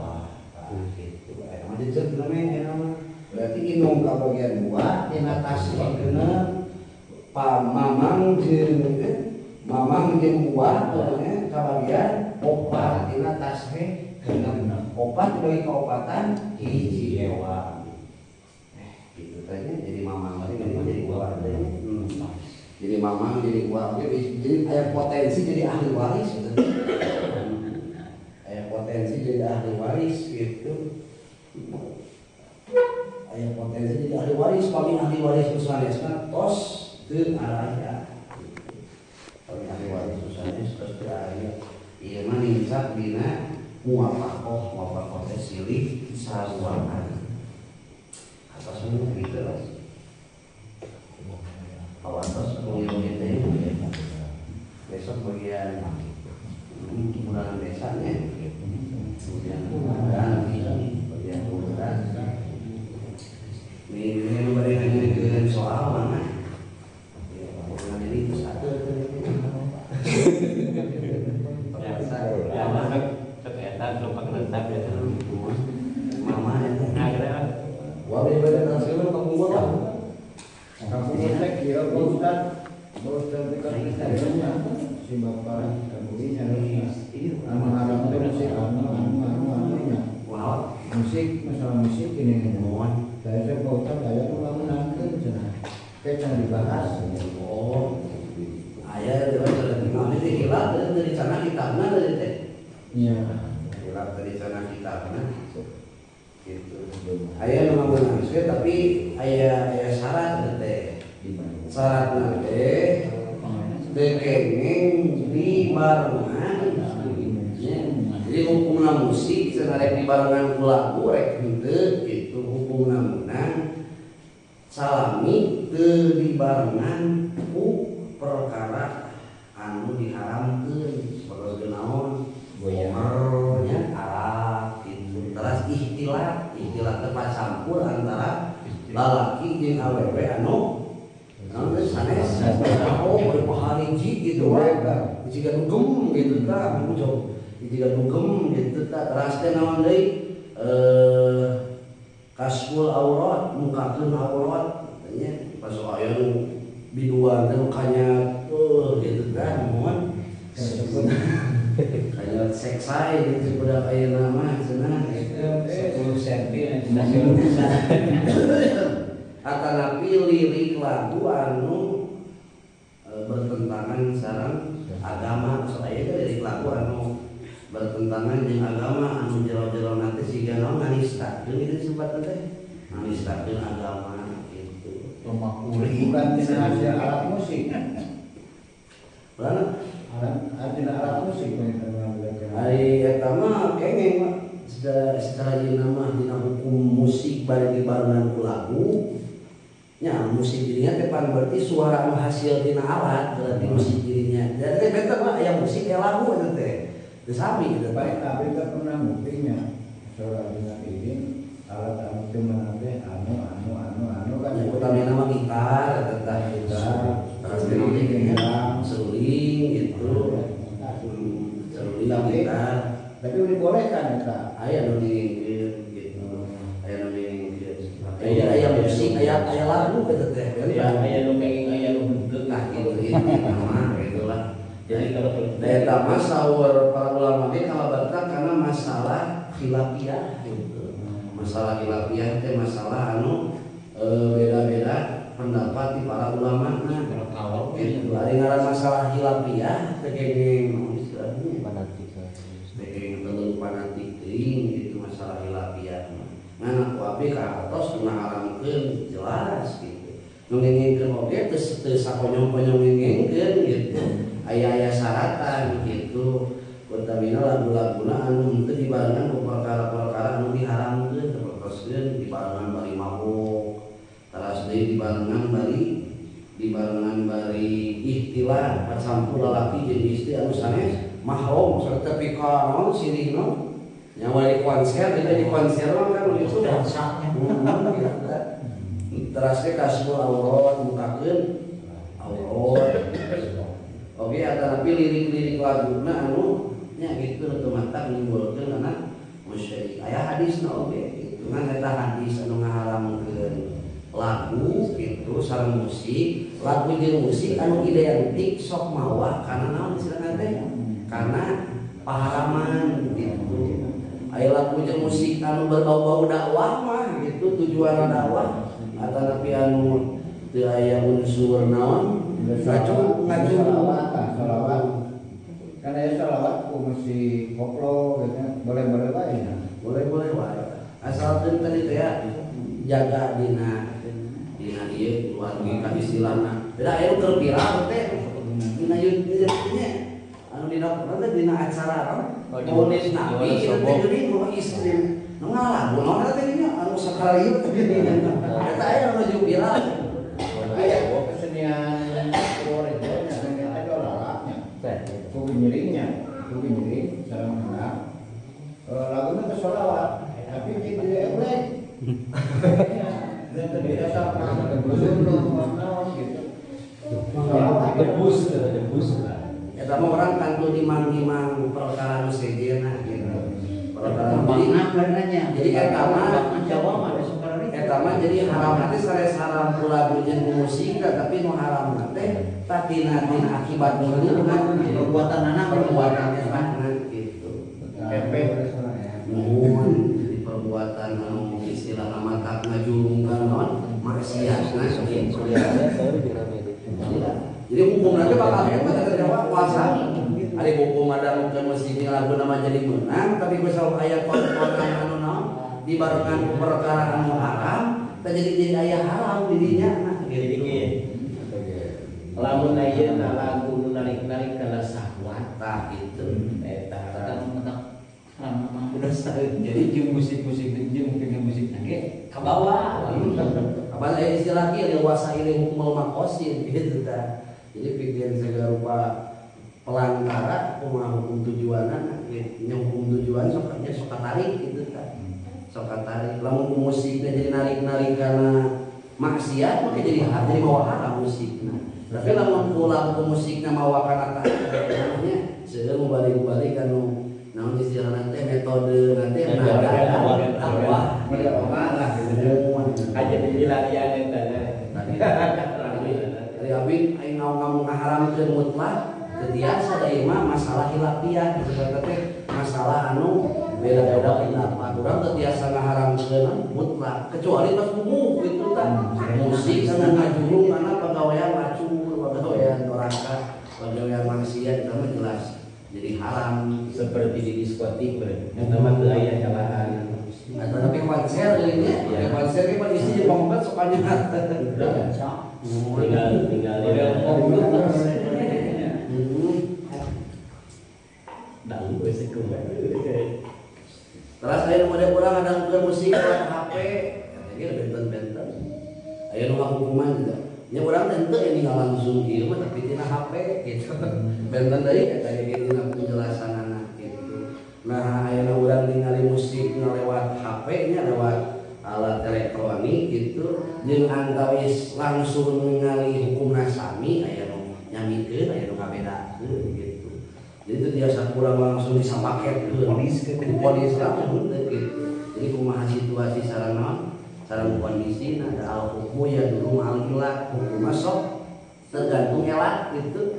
Nah, gitu. Eta mah jejeg namanya eta mah. Berarti indung ka bagian 2 tina tasheh genep pa mamang jeung uah nya kabagian opat tina tasheh genep. Opat dibagi ka opatan hiji ewang. Gitu tanya jadi mamang tadi jadi uah teh. Jadi mamang jadi uah jadi aya potensi jadi ahli waris gitu. Aya potensi jadi ahli waris gitu. Aya potensi jadi ahli waris pami ahli waris nu sanesna tos teu araya. Pami ahli waris nu sanes tos teu araya. Ieu mah nincak dina muwafaqah, muwafaqah teh silih saruaan. Atas gitu lah. Kalau atas pengiring teh besok bagian bulan desanya, bagian bulan, bagian bulan. Ini bari nanyakeun soal mana? Ya, bulan ini itu satu. Ya, masuk cek eta lupa kenetap ya. Mama eta. Wah, beda hasilnya kampung gua, Pak. Kampung teh kieu Pak Ustaz. Pak Ustaz teh kan si bapak kampungnya anu haram teh musik anu anu anu nya. Musik masalah musik ini mohon. Saya teh Pak Ustaz aya nu ngameunangkeun cenah. Teh can dibahas. Oh. Aya deui teh hilap dari sana kitabna tadi teh. Iya. Hilap dari sana kitabna. Gitu. Aya nu ngameunangkeun tapi aya aya syarat teh. Syaratna teh teu kenging dibarengan. Jadi hukumna musik cenah rek dibarengan ku lagu rek henteu kitu hukumna meunang salami teu dibarengan ku perkara anu diharamkeun seperti naon goyang nya arak gitu. Terus ikhtilat, ikhtilat teh campur antara lalaki jeung awewe anu naon teh sanes. Oh, berpahariji gitu wae. Jika dugem gitu tah, jika dugem gitu tah. Teras teh naon deui? Kasful aurat, mukakeun aurat nya pas aya nu biduan teh nu kanyat gitu tah mohon. Kanyat Seksai gitu budak ayeuna mah cenah 10 cm stasiun pusat. Atanapi lirik lagu anu bertentangan sareng agama, sok aya teh lirik lagu anu bertentangan jeung agama anu jero-jero nanti siga naon nganistakeun itu sifatna teh nganistakeun agama gitu. Bukan tina hasil alat musik. Mana? Alat alat musik ari eta mah kengeng Pak. Secara dina mah dina hukum musik bari dibarengan ku lagu nya musik dirinya teh pan berarti suara anu hasil tina alat berarti musik dirinya. Jadi teh benten mah aya musik aya lagu eta teh. Teu sami gitu. Baik abdi teh pernah ngupingnya suara dina izin alat anu teu meunang teh anu anu anu anu kan utamina mah gitar eta teh gitar terus seruling gitu. Seruling gitar. Tapi udah dibolehkan eta. Aya nu diingkeun gitu. Aya nu diingkeun. Aya musik, aya lagu gitu teh. Aya nu kenging aya nu henteu nah gitu mah gitulah. Jadi kalau eta mah saur para ulama ge kalabarta karena masalah khilafiyah gitu. Masalah khilafiyah teh masalah anu beda-beda pendapat di para ulama nah. Gitu. Ari ngaran masalah khilafiyah teh kenging istilahnya fanatik. Teh kenging terlalu fanatik teuing gitu masalah khilafiyah mah. Ngan ku abdi ka atos nu ngaharamkeun jelas gitu. Nu ngengingkeun oge teu sakonyong-konyong ngengingkeun gitu. Aya-aya syaratan gitu. Utamina lagu-laguna anu henteu dibarengan ku perkara-perkara anu diharamkeun sapertoskeun dibarengan bari mabok. Teras deui dibarengan bari ikhtilat pacampur lalaki jeung istri anu sanes mahram sarta pika naon sirihna nyawa di konser kita di konser mah kan itu dansanya. Teras teh kasbul aurat mukakeun aurat. Oke atanapi lirik-lirik laguna anu nya gitu nu teu matak nimbulkeun kana musyrik. Aya hadisna oge gitu ngan eta hadis anu ngaharamkeun lagu gitu sareng musik, lagu jeung musik anu identik sok mawa kana naon istilahna teh? Karena paharaman gitu. Aya lagu jeung musik anu berbau-bau dakwah mah gitu tujuan dakwah atanapi anu teu aya unsur naon ngacu sholawat kan aya sholawat ku musik koplo gitu boleh-boleh wae nya boleh-boleh wae asal teu tadi teh ya jaga dina ieu keluarga ka istilahna beda aya nu keur viral teh dina ieu nya anu dina teh dina acara Maulid Nabi ieu teh geuning nu istri nu ngalagu naon teh nya anu sakali ieu teh geuning eta aya nu nuju viral aya kesenian Purworejo nya eta dolalaknya ku nyiringnya ku nyiring sareng menang laguna teh sholawat tapi di eblek dan terbiasa naon gitu debus eta mah orang kantu dimang-dimang perkara nu sejenna gitu perkara jadi eta mah Jawa mah ada sukarari eta mah jadi haram teh sanes haram ku lagu jeung musik tapi nu haram teh tina akibat meuneuhna perbuatanana perbuatan eta gitu kepe nuhun jadi perbuatan anu istilahna mata ngajulungkan naon maksiatna gitu. Jadi hukum nanti bakal hebat eta Jawa kuasa. Ari hukum ada mungkin musik lagu nama jadi menang tapi geus aya konten anu naon dibarengan ku perkara anu haram teh jadi aya haram di dinya nah gitu. Lamun ayeuna lagu nu narik-narik kana syahwat tah gitu eta haram udah jadi jeung musik-musik jeung dengan musik ge kabawa. Abang aya istilah kieu wasaili hukmul maqasid gitu tah. Jadi pikiran segala rupa pelantara kumaha hukum tujuanna nya hukum tujuan sok nya sok tarik gitu tah. Sok tarik lamun musikna jadi narik-narik kana maksiat maka jadi mawa haram musikna. Tapi lamun ulah ku musikna mawa kana tarik nya seueur mubalik-balik anu naon istilahna teh metode nanti nada dakwah lah gitu aja di larian eta dari abdi aing ngomong ngaharamkeun mutlak teu biasa da ieu mah masalah khilafiyah disebutna teh Masalah anu beda-beda pendapat. Urang teu tiasa ngaharamkeun mutlak kecuali pas buku gitu tah. Musik anu ngajurung kana pagawean lacur, pagawean doraka, pagawean maksiat eta mah jelas jadi haram. Seperti di diskotik berarti. Eta mah teu aya calahan. Atau tapi konser deui nya, konser ge pan istri jeung pamongkat sok nyehat. Tinggal dalu we kumaha. Terus aya nu model urang ngadangukeun musik lewat HP, eta ge benten-benten. Aya nu ngahukuman juga. Nya urang teh henteu ninggal langsung ieu mah tapi tina HP gitu. Benten deui eta ge dina penjelasanana gitu. Nah, ayeuna urang ningali musik lewat HP nya lewat alat elektronik gitu jeung antawis langsung ningali hukumna sami aya nu nyamikeun aya nu ngabedakeun gitu. Jadi itu biasa kurang langsung disapaketkeun polis langsung teu gitu. Jadi kumaha situasi sareng naon? Sareng kondisi nah ada al hukmu ya dulu al ilat hukum sok tergantung elat gitu.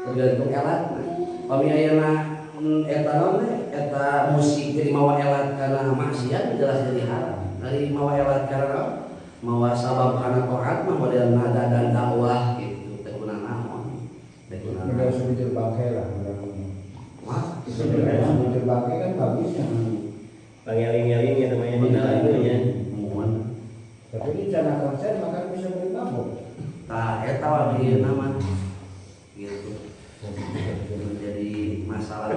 Tergantung elat. Nah, pami ayeuna eta naon teh eta musik jadi mawa elat kana maksiat jelas jadi haram. Dari mawa elat kana mawa sabab kana taat mah model nada dan dakwah gitu teu kuna naon. Teu kuna naon. Udah sebujur bangke lah. Wah, sebujur bangke kan bagusnya. Pangeling-eling ya namanya dina lagunya. Muhun. Tapi di cara konser maka bisa beli mabuk. Tah eta mah ieu mah gitu. Menjadi masalah.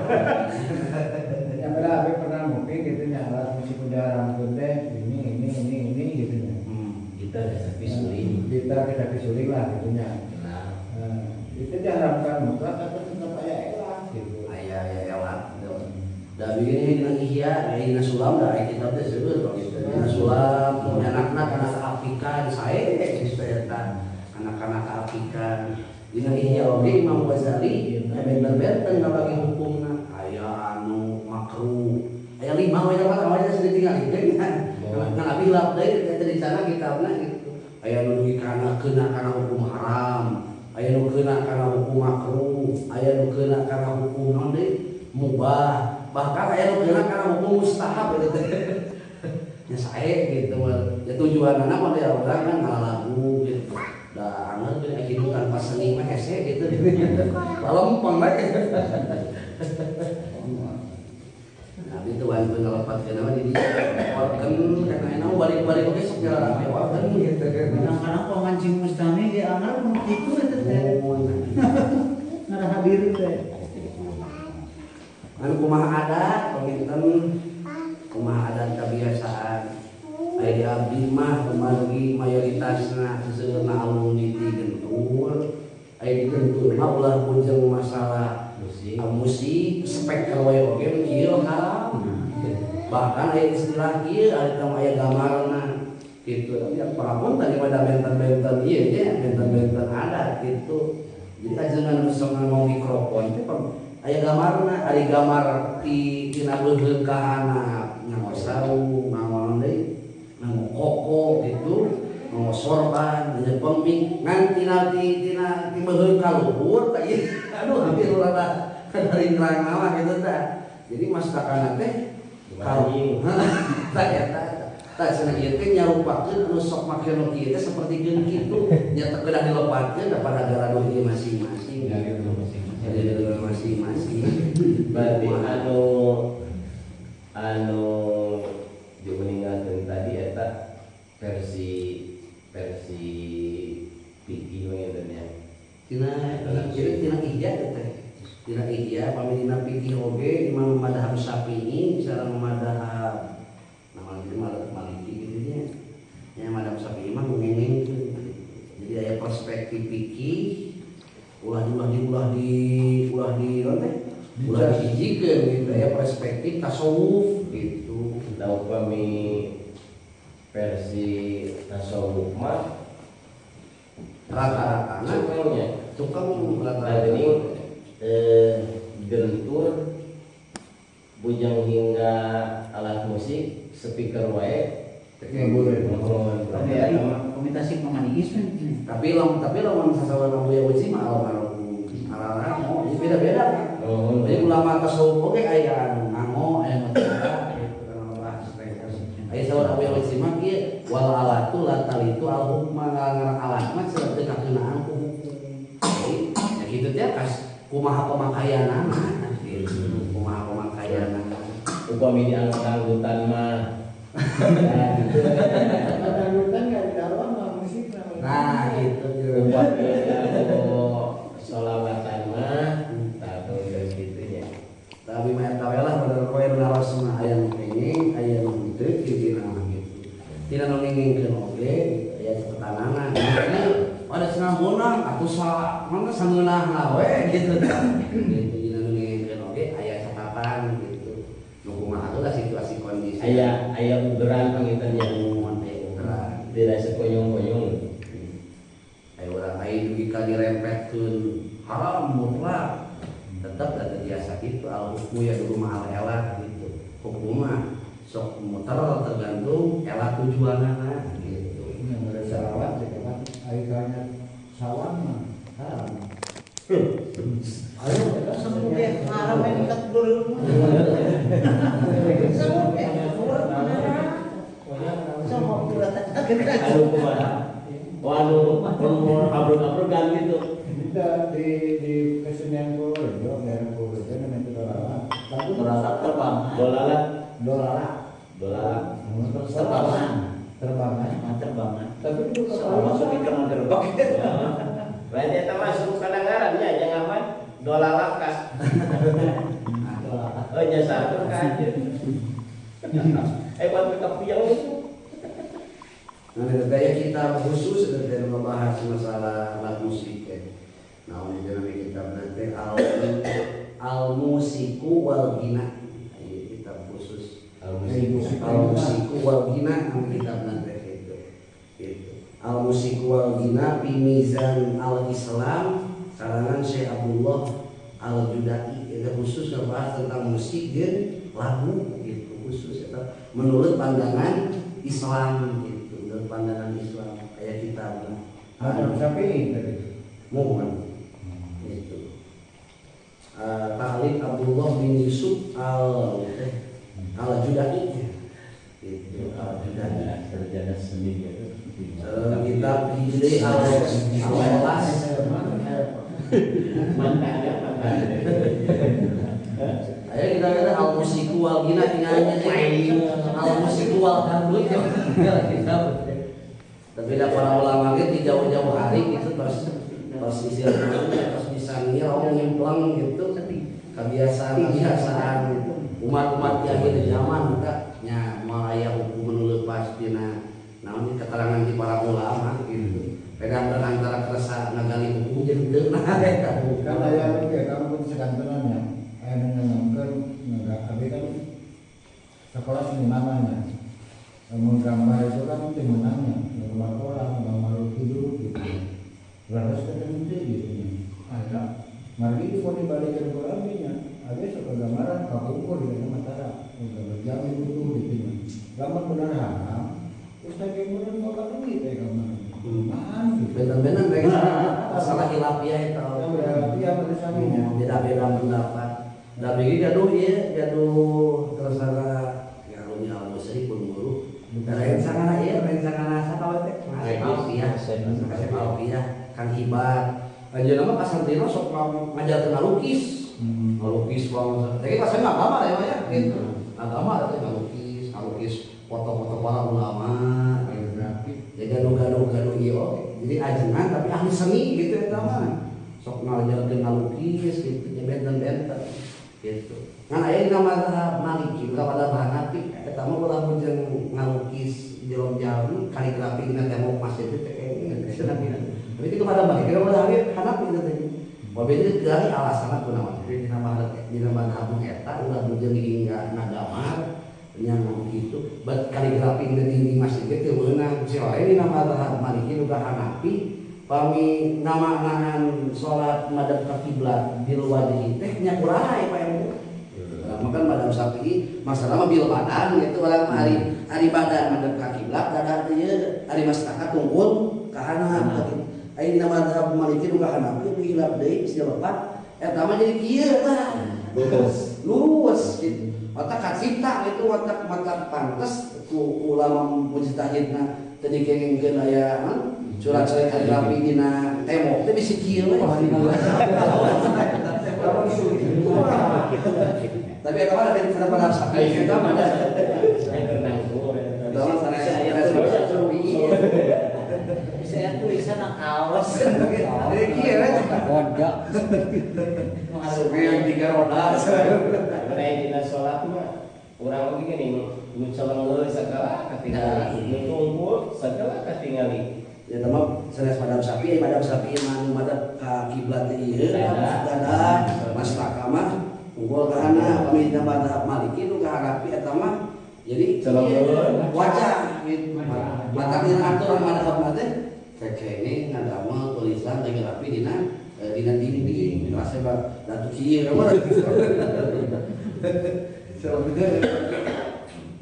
Ya pernah abi pernah mungkin gitu nya alat musik udah rambut teh ini gitu nya. Kita tapi suling. Kita suling lah gitu nya. Nah, itu diharamkan mutlak atau tetap aya elah gitu. Aya elah. Da begini dina Ihya, dina Sulam da aya kitab teh seueur gitu. Dina Sulam anakna kana kaapikan sae geus eta. Anak-anak kaapikan. Dina Ihya oge Imam Ghazali benten-benten ngabagi hukumna aya anu makruh. Aya lima we mah awalnya sering tingalikeun kan. Ngan abi lap deui teh dicana kitabna gitu. Aya nu dugi kana keuna kana hukum haram, aya nu keuna kana hukum makruh, aya nu keuna kana hukum naon deui mubah, bahkan aya nu keuna kana hukum mustahab gitu teh. Nya sae gitu mah. Ya tujuanna mah dia urang kan ngalagu gitu. Da anger geus hidup tanpa seni mah hese gitu. Lalempeng we. Nah, itu wan pengelepatkeun mah di dieu organ kana enak balik-balik oge sok nyararame organ gitu. Kadang-kadang pemancing mustami ge anger nu kitu eta teh. Ngarah hadir teh. Anu kumaha adat panginten kumaha adat kebiasaan. Aya di abdi mah kumargi mayoritasna seseueurna alumni di Gentur. Aya di Gentur mah ulah punjeng masalah musik speaker wae oge kieu haram. Bahkan aya istilah kieu ari teh aya gambarna gitu. Tapi apapun tadi pada benten-benten ieu nya benten-benten adat gitu. Jadi ajengan nu sok nganggo mikrofon teh aya gambarna, ari gambar ti tina beuheung ka handap nganggo sarung, nganggo naon deui, nganggo koko gitu, nganggo sorban, nyepeng mic ngan tina ti beuheung ka luhur tah ieu. Aduh hampir rada ringkrang mah gitu tah. Jadi mastakana teh kalau tah eta tah cenah ieu teh nyarupakeun anu sok make nu kieu teh sapertikeun kitu nya teu kedah dilepatkeun da pada garaduh ieu masing-masing. Jadi masing-masing. Berarti anu dimeninggalkeun tadi eta versi fikih mah nya. Tina jadi tina Ihya teh. Tina Ihya pami dina fikih oge Imam Madhab Syafi'i sareng madhab nama ieu Maliki kitu nya. Nya madhab Syafi'i mah ngengengkeun. Jadi aya perspektif fikih ulah di naon teh? Ulah dihijikeun gitu aya perspektif tasawuf gitu. Nah, upami versi tasawuf mah rata-rata cukongnya tukang rata-rata ini gentur bujang hingga alat musik speaker wae komitasi pemaniis tapi lamun sasawan Abu Uci mah almarhum araramo beda-beda. Jadi ulama tasawuf oge aya anu nyaho aya nu tara gitu kana bahas teh. Aya saur Abu Yawid Simak ieu wal alatu la talitu al hukma ngaran alat mah cenah teu kakeunaan ku hukum. Ya kitu teh kas kumaha pemakaianana gitu. Kumaha pemakaianana. Upami di anggot-anggotan mah. Anggot-anggotan enggak di dalam mah musik. Nah gitu. Upami sholawatan mah tah gitu nya. Tapi mah eta we lah pada poe naros mah aya nu kenging, aya nu henteu kieu mah gitu. Tina nu ngengingkeun oge aya catatanana. Ada cenah meunang atuh mana sangeunahna we gitu. Gitu dina nu ngengingkeun oge aya catatan gitu. Nu kumaha lah situasi kondisi. Aya aya ugeran panginten nya mun aya ugeran. Tidak sekoyong-koyong. Aya urang aya dugi ka dirempetkeun haram mutlak. Tetap ada biasa gitu al hukmu ya dulu mahal elat gitu. Hukum mah sok muter tergantung elat tujuanana gitu. Yang ada salawat kan aikanya sawang mah haram. Ayo semua haram yang ikat dulu. Semua semua anu kumaha? Anu abruk-abruk kan gitu. Kita di kesenian Purworejo, daerah Purworejo namanya dolalak. Dolalak terbang. Dolalak, dolalak, dolalak. Terbangan, terbangan, terbangan. Tapi itu kalau masuk ke gerbang. Berarti eta masuk kadangaran nya jangan apa? Dolalak ka. Oh nya satu kan. Buat kepiang itu. Nah, gaya kita khusus dari membahas masalah alat musik ya. Nah, ini dalam kitab nanti al musiku wal gina. Kitab khusus al musiku wal gina nama kitab nanti itu. Gitu. Al musiku wal gina fi mizan al Islam karangan Syekh Abdullah Al Judai. Itu khusus ngebahas tentang musik dan lagu gitu khusus itu menurut pandangan Islam gitu. Pandangan Islam kayak kita ada sapi tadi mohon itu Ta'alif Abdullah bin Yusuf al Judai itu al Judai sarjana seni gitu kitab Hijri al Alas mantan ayo kita kata al musiku wal gina tinggalnya al musiku wal dangdut ya kita. Tapi dah para ulama itu di jauh-jauh hari gitu terus istilahnya terus bisa ngirong ngimplang gitu kebiasaan-kebiasaan gitu umat-umat di akhir zaman kita nya moal aya hukum nu leupas dina naon keterangan di para ulama gitu. Beda antara kerasa ngagali hukum jeung teu nah eta kan aya oge kamu sekantenan nya aya nu ngomongkeun abi kan sekolah seni namanya menggambar itu kan timunannya menggambar orang, menggambar hidup gitu lalu sekarang itu gitu ada margi mau dibalikin ke orangnya ada suka gambaran kapungkur di dalam matara menggambar jamin itu gitu gambar benar haram ustaz yang benar mau kata duit ya gambar lumayan gitu benten-benten masalah hilafiah itu hilafiah pada saminya beda-beda pendapat tapi ini gaduh ya gaduh tersara ngaruhnya al-musri pun guru rencana ieu rencana sakawe teh Alfiah Kasep Alfiah Kang Hibat anjeunna mah kasantrina sok ngajarkeun ngalukis ngalukis banget teh kasep agama ya mah ya gitu agama teh ngalukis ngalukis foto-foto para ulama kaligrafi ya gaduh-gaduh ieu oge jadi ajengan tapi ahli seni gitu eta mah sok ngajarkeun ngalukis gitu nya benten-benten gitu. Ngan aya dina mazhab Maliki kepada Hanafi eta mah ulah mujeng ngalukis jero-jero kaligrafi dina tembok masjid teh kayaknya cenah. Tapi itu kepada Maliki kepada Hanafi teh. Wabe itu dari alasanna kunaon. Jadi dina mazhab eta ulah mujeng hingga ngagamar nya kitu bat kaligrafi dina dinding masjid teh meunang. Soale dina mazhab Maliki ulah Hanafi pami namaknaan sholat madhab ka kiblat bil wajhi teh nya kurai Pak Ibu. Makan madhab Syafi'i masalah mah bil badan gitu orang mah ari badan madhab ka kiblat dadah teh ieu ari mastaka tungkul ka handap gitu. Ari dina madhab Maliki nu ka Hanafi hilap deui geus lepat eta mah jadi kieu tah. Bebas. Lurus gitu. Otak kacipta itu otak mata pantes ku ulama mujtahidna tadi kengengkeun aya surat cerai kaligrafi dina tembok teh bisi kieu we. Tapi eta mah ada pada sapi eta mah ada. Bisa tulisan kaos. Jadi kieu we. Roda. Semen 3 roda. Mereka dina salat mah urang oge geuning nu celeng sagala katingali, nu tunggul sagala katingali. Ya mah sanes madhab Syafi'i, madhab Syafi'i mah nu madhab ka kiblat teh ieu dada maslaka mah unggul ka hana pami dina madhab Maliki nu kaharapi eta mah jadi wajah gitu. Maka dina aturan madhab mah teh kekene ngadamel tulisan kaligrafi dina dina dinding. Rasa datu kieu mah.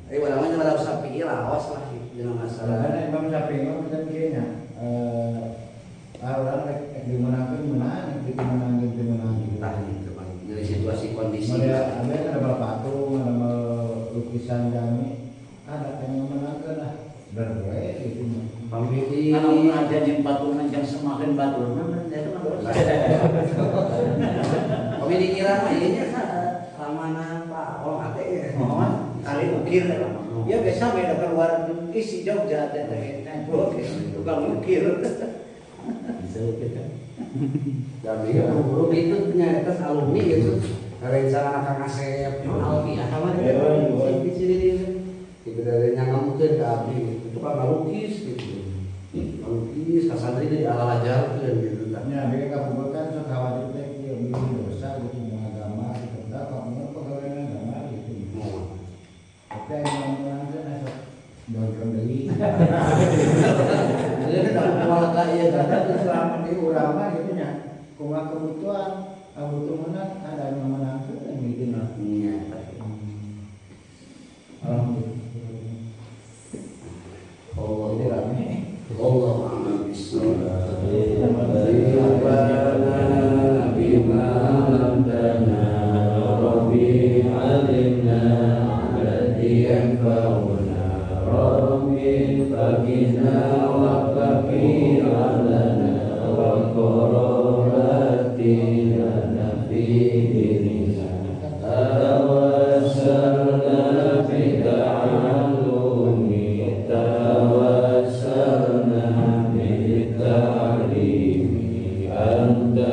Eh namanya madhab Syafi'i laos lah dina masalah. Karena Imam Syafi'i mah kan kieu nya. Orang rek dimenangkeun menang, dimenangkeun dimenang gitu. Tah gitu Bang. Dari situasi kondisi. Ada ada patung, ada lukisan jami, ada yang menangkeun lah. Berwe gitu. Pamili anu ada jeung patungan jang semakin batur mah eta mah dosa. Pamili kira mah ieu nya lamana Pak oh ate. Mohon kali ukir. Ya biasa beda keluar isi Jogja teh teh tukang ukir. Bisa ukir kan? Jadi guru itu nya eta alumni gitu. Rencana Kang Asep, Alfi sama di sini gitu dari nyangamkeun ka abdi itu kan ngalukis gitu. Ngalukis ka santri jadi ala-ajarkeun gitu tah. Nya abdi ka pukul kan sok khawatir teh kieu bilih dosa gitu agama gitu. Da kamu pegawai agama gitu. Tapi aya ngomong teh sok dongkron deui. Jadi da keluarga ieu tapi selama di urang mah gitu nya kumaha kebutuhan butuh menang ada yang menangkeun gitu nah. Nya. Alhamdulillah. Allah ini rame. Allah a'lam bishawab. Rabbana bima 'allamtana rabbi 'allimna alladhi yanfa'una rabbi faqina wa faqi 'alana wa qarabatina fi dinina tawassalna bi ta'allumi tawassalna bi ta'limi anta